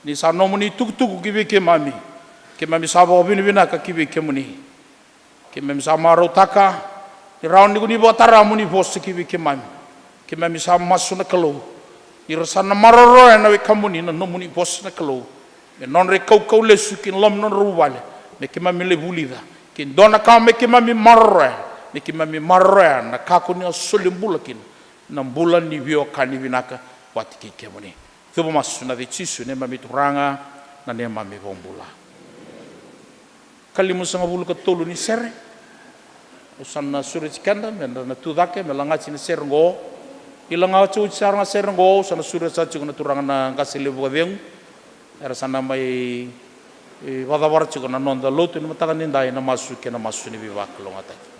Ni sa nomuni itukutuku ki vei keimami. Keimami sa vakavinavinaka ki vei kemuni. Keimami sa marautaka ni rawa ni ko ni vakatara moni vosa ki vei keimami. Keimami sa masu na Kalou, ni ra sa na maroroya na wekamuni na nomuni vosa na Kalou, me nodra ikaukau lesu ki na loma ni nodra vuvale, me keimami lai vulica. Ke dua na ka me keimami maroroya, me keimami maroroya na ka ko ni a soli bula kina, na bula ni veiwekani vinaka vata kei kemuni. Cuva masu na yaca i Jisu neimami Turaga, na neimami iVakabula. Ka limasagavulu ka tolu ni sere. Au sa na sureti keda me da na tu cake me lagati na sere oqo. Ni lagati oti sara ga sere oqo, au sa na sureta tiko na turaga na qase levu vakacegu. Era sa na mai, e, vakacavara tiko na noda lotu ni mataka nidai, na masu kei na masu ni veivakalougatataki.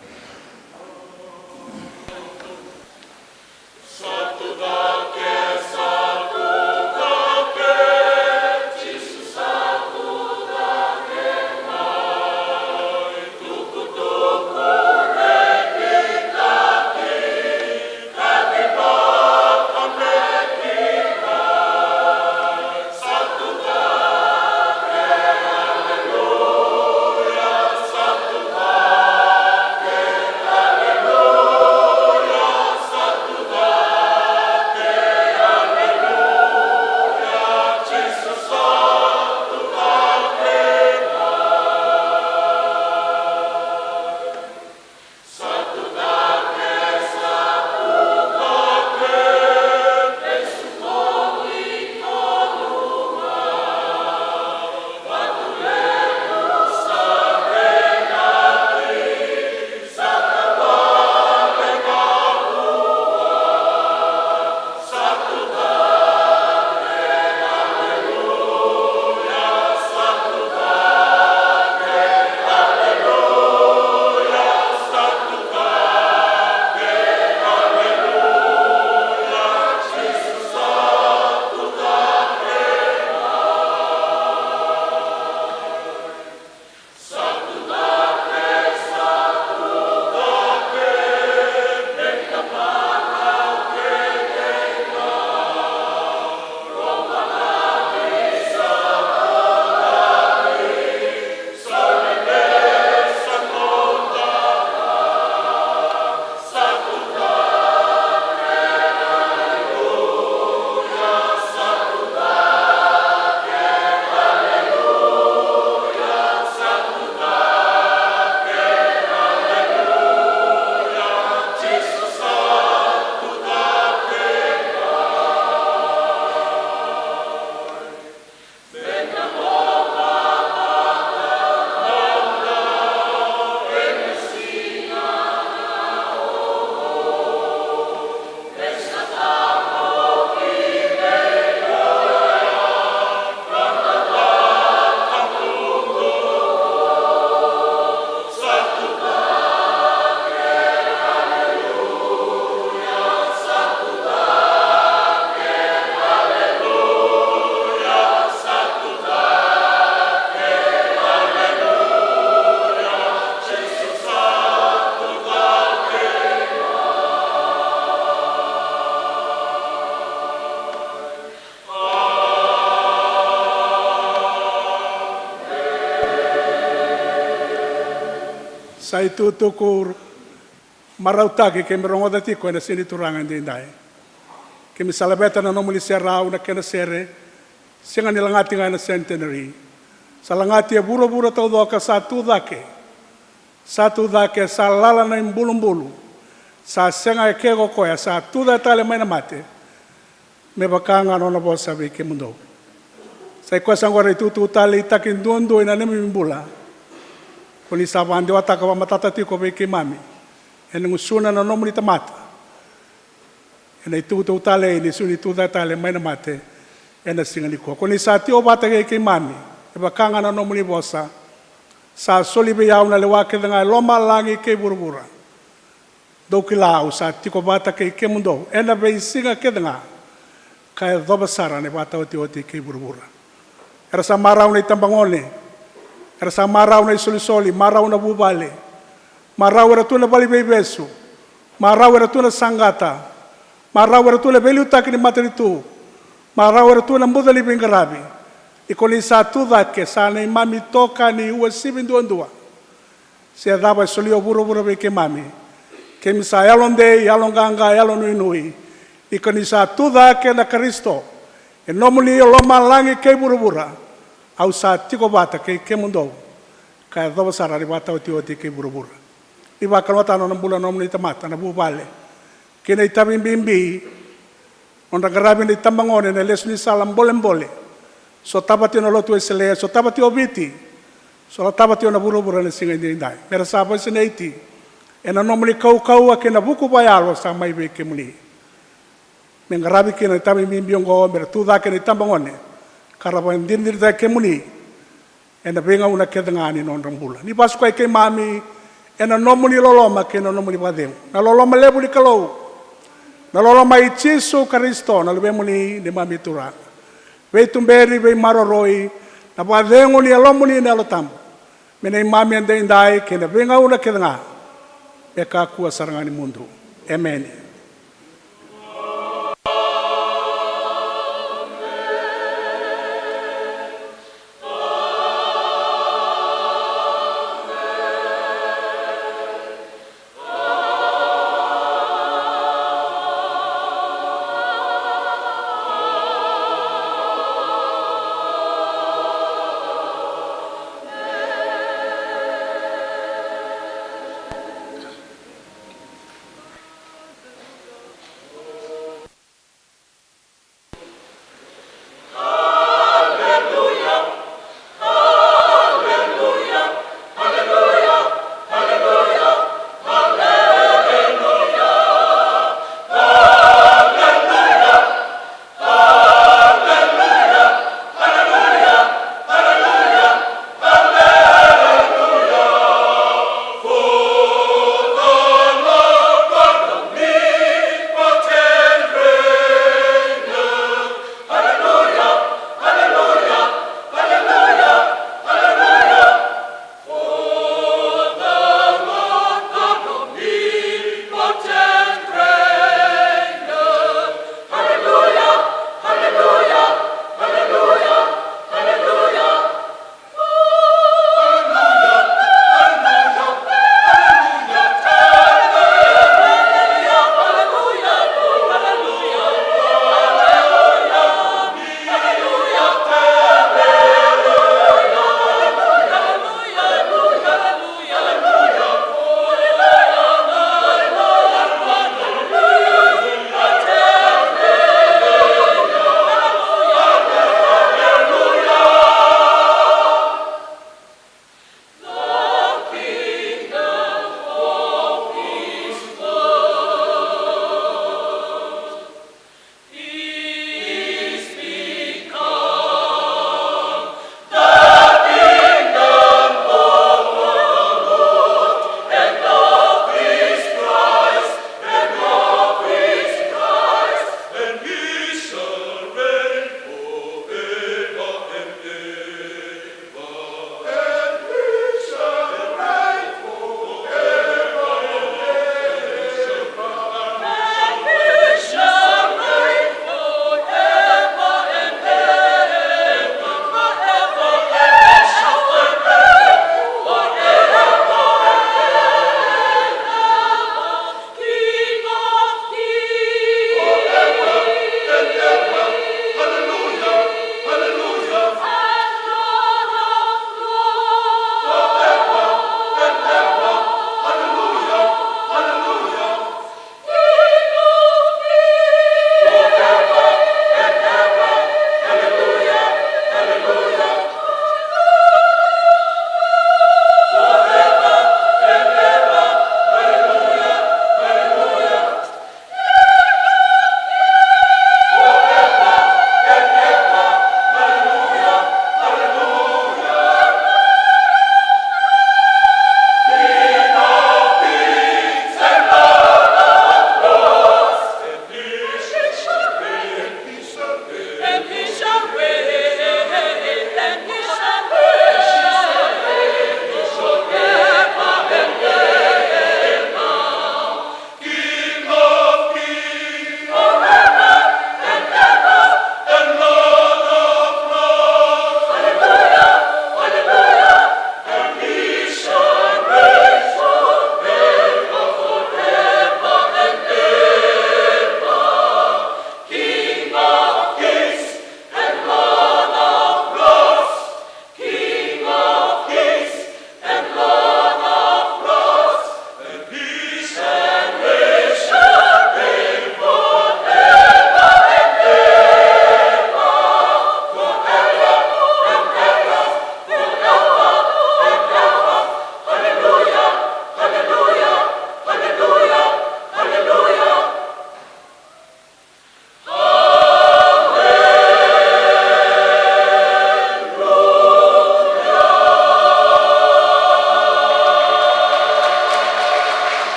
Sa itukutuku marautaki keimami rogoca tiko ena siga ni Turaga edaidai. Keimami sa laveta na nomuni serau, na kena sere, sega ni lagati ga ena centenary. Sa lagati e vuravura taucoko, sa tu cake. Sa tu cake, sa lala na ibulubulu. Sa sega e ke ko koya, sa tucake tale mai na mate. Me vaka ga na nona vosa vei kemudou. Sa i koya sa qo na itukutuku talei taki duadua ena neimami bula. Ko ni sa vakadewataka vakamatata tiko vei keimami ena gusuna na nomuni tamata. Ena itukutuku talei ni sega ni tucake tale mai na mate ena siga nikua. Ko ni sa tiko vata kei keimami, me vaka ga na nomuni vosa. Sa soli vei au na lewa kece ga e lomalagi kei vuravura. Dou kila au sa tiko vata kei kemudou ena veisiga kece ga, ka yacova sara na ivakataotioti kei vuravura. Era sa marau na itabagone, era sa marau na isolisoli, marau na vuvale, marau era tu na valeniveivesu, marau era tu na saqata, Marau era tu na veiliutaki ni matanitu. Marau era tu na buca ni veiqaravi. Ni ko ni sa tu cake, sa neimami itokani uasivi duadua. Se cava e solia o vuravura vei keimami, keimami sa yalodei, yaloqaqa, yalonuinui. Ni ko ni sa tu cake na Karisito, e nomuni o lomalagi kei vuravura, au sa tiko vata kei kemudou, ka yacova sara na ivakataotioti kei vuravura. Ni vakalougatataka na nona bula na nomuni tamata, na vuvale, kei na itavi bibi, nodra qaravi na itabagone ena lesu ni sala bolebole. Sotava tiko na Lotu Wesele, sotava tiko o Viti, sotava tiko na vuravura ena siga edaidai. Mera sa vakasinaiti ena nomuni kaukauwa kei na vuku vakayalo sa mai vei kemuni. Me qaravi kina na itavi bibi oqo, mera tu cake na itabagone, ka ra vakadinadinataki kemuni ena veigauna kece ga ni nodra bula. Ni vakasukai keimami ena nomuni loloma kei na nomuni vakacegu. Na loloma levu ni Kalou, na loloma i Jisu Karisito, na Luvemuni, neimami Turaga. Veituberi, veimaroroi, na vakacegu ni Yalomuni na Yalo Tabu, me neimami edaidai kei na veigauna kece ga, me kakua sara ga ni mudu. Emeni.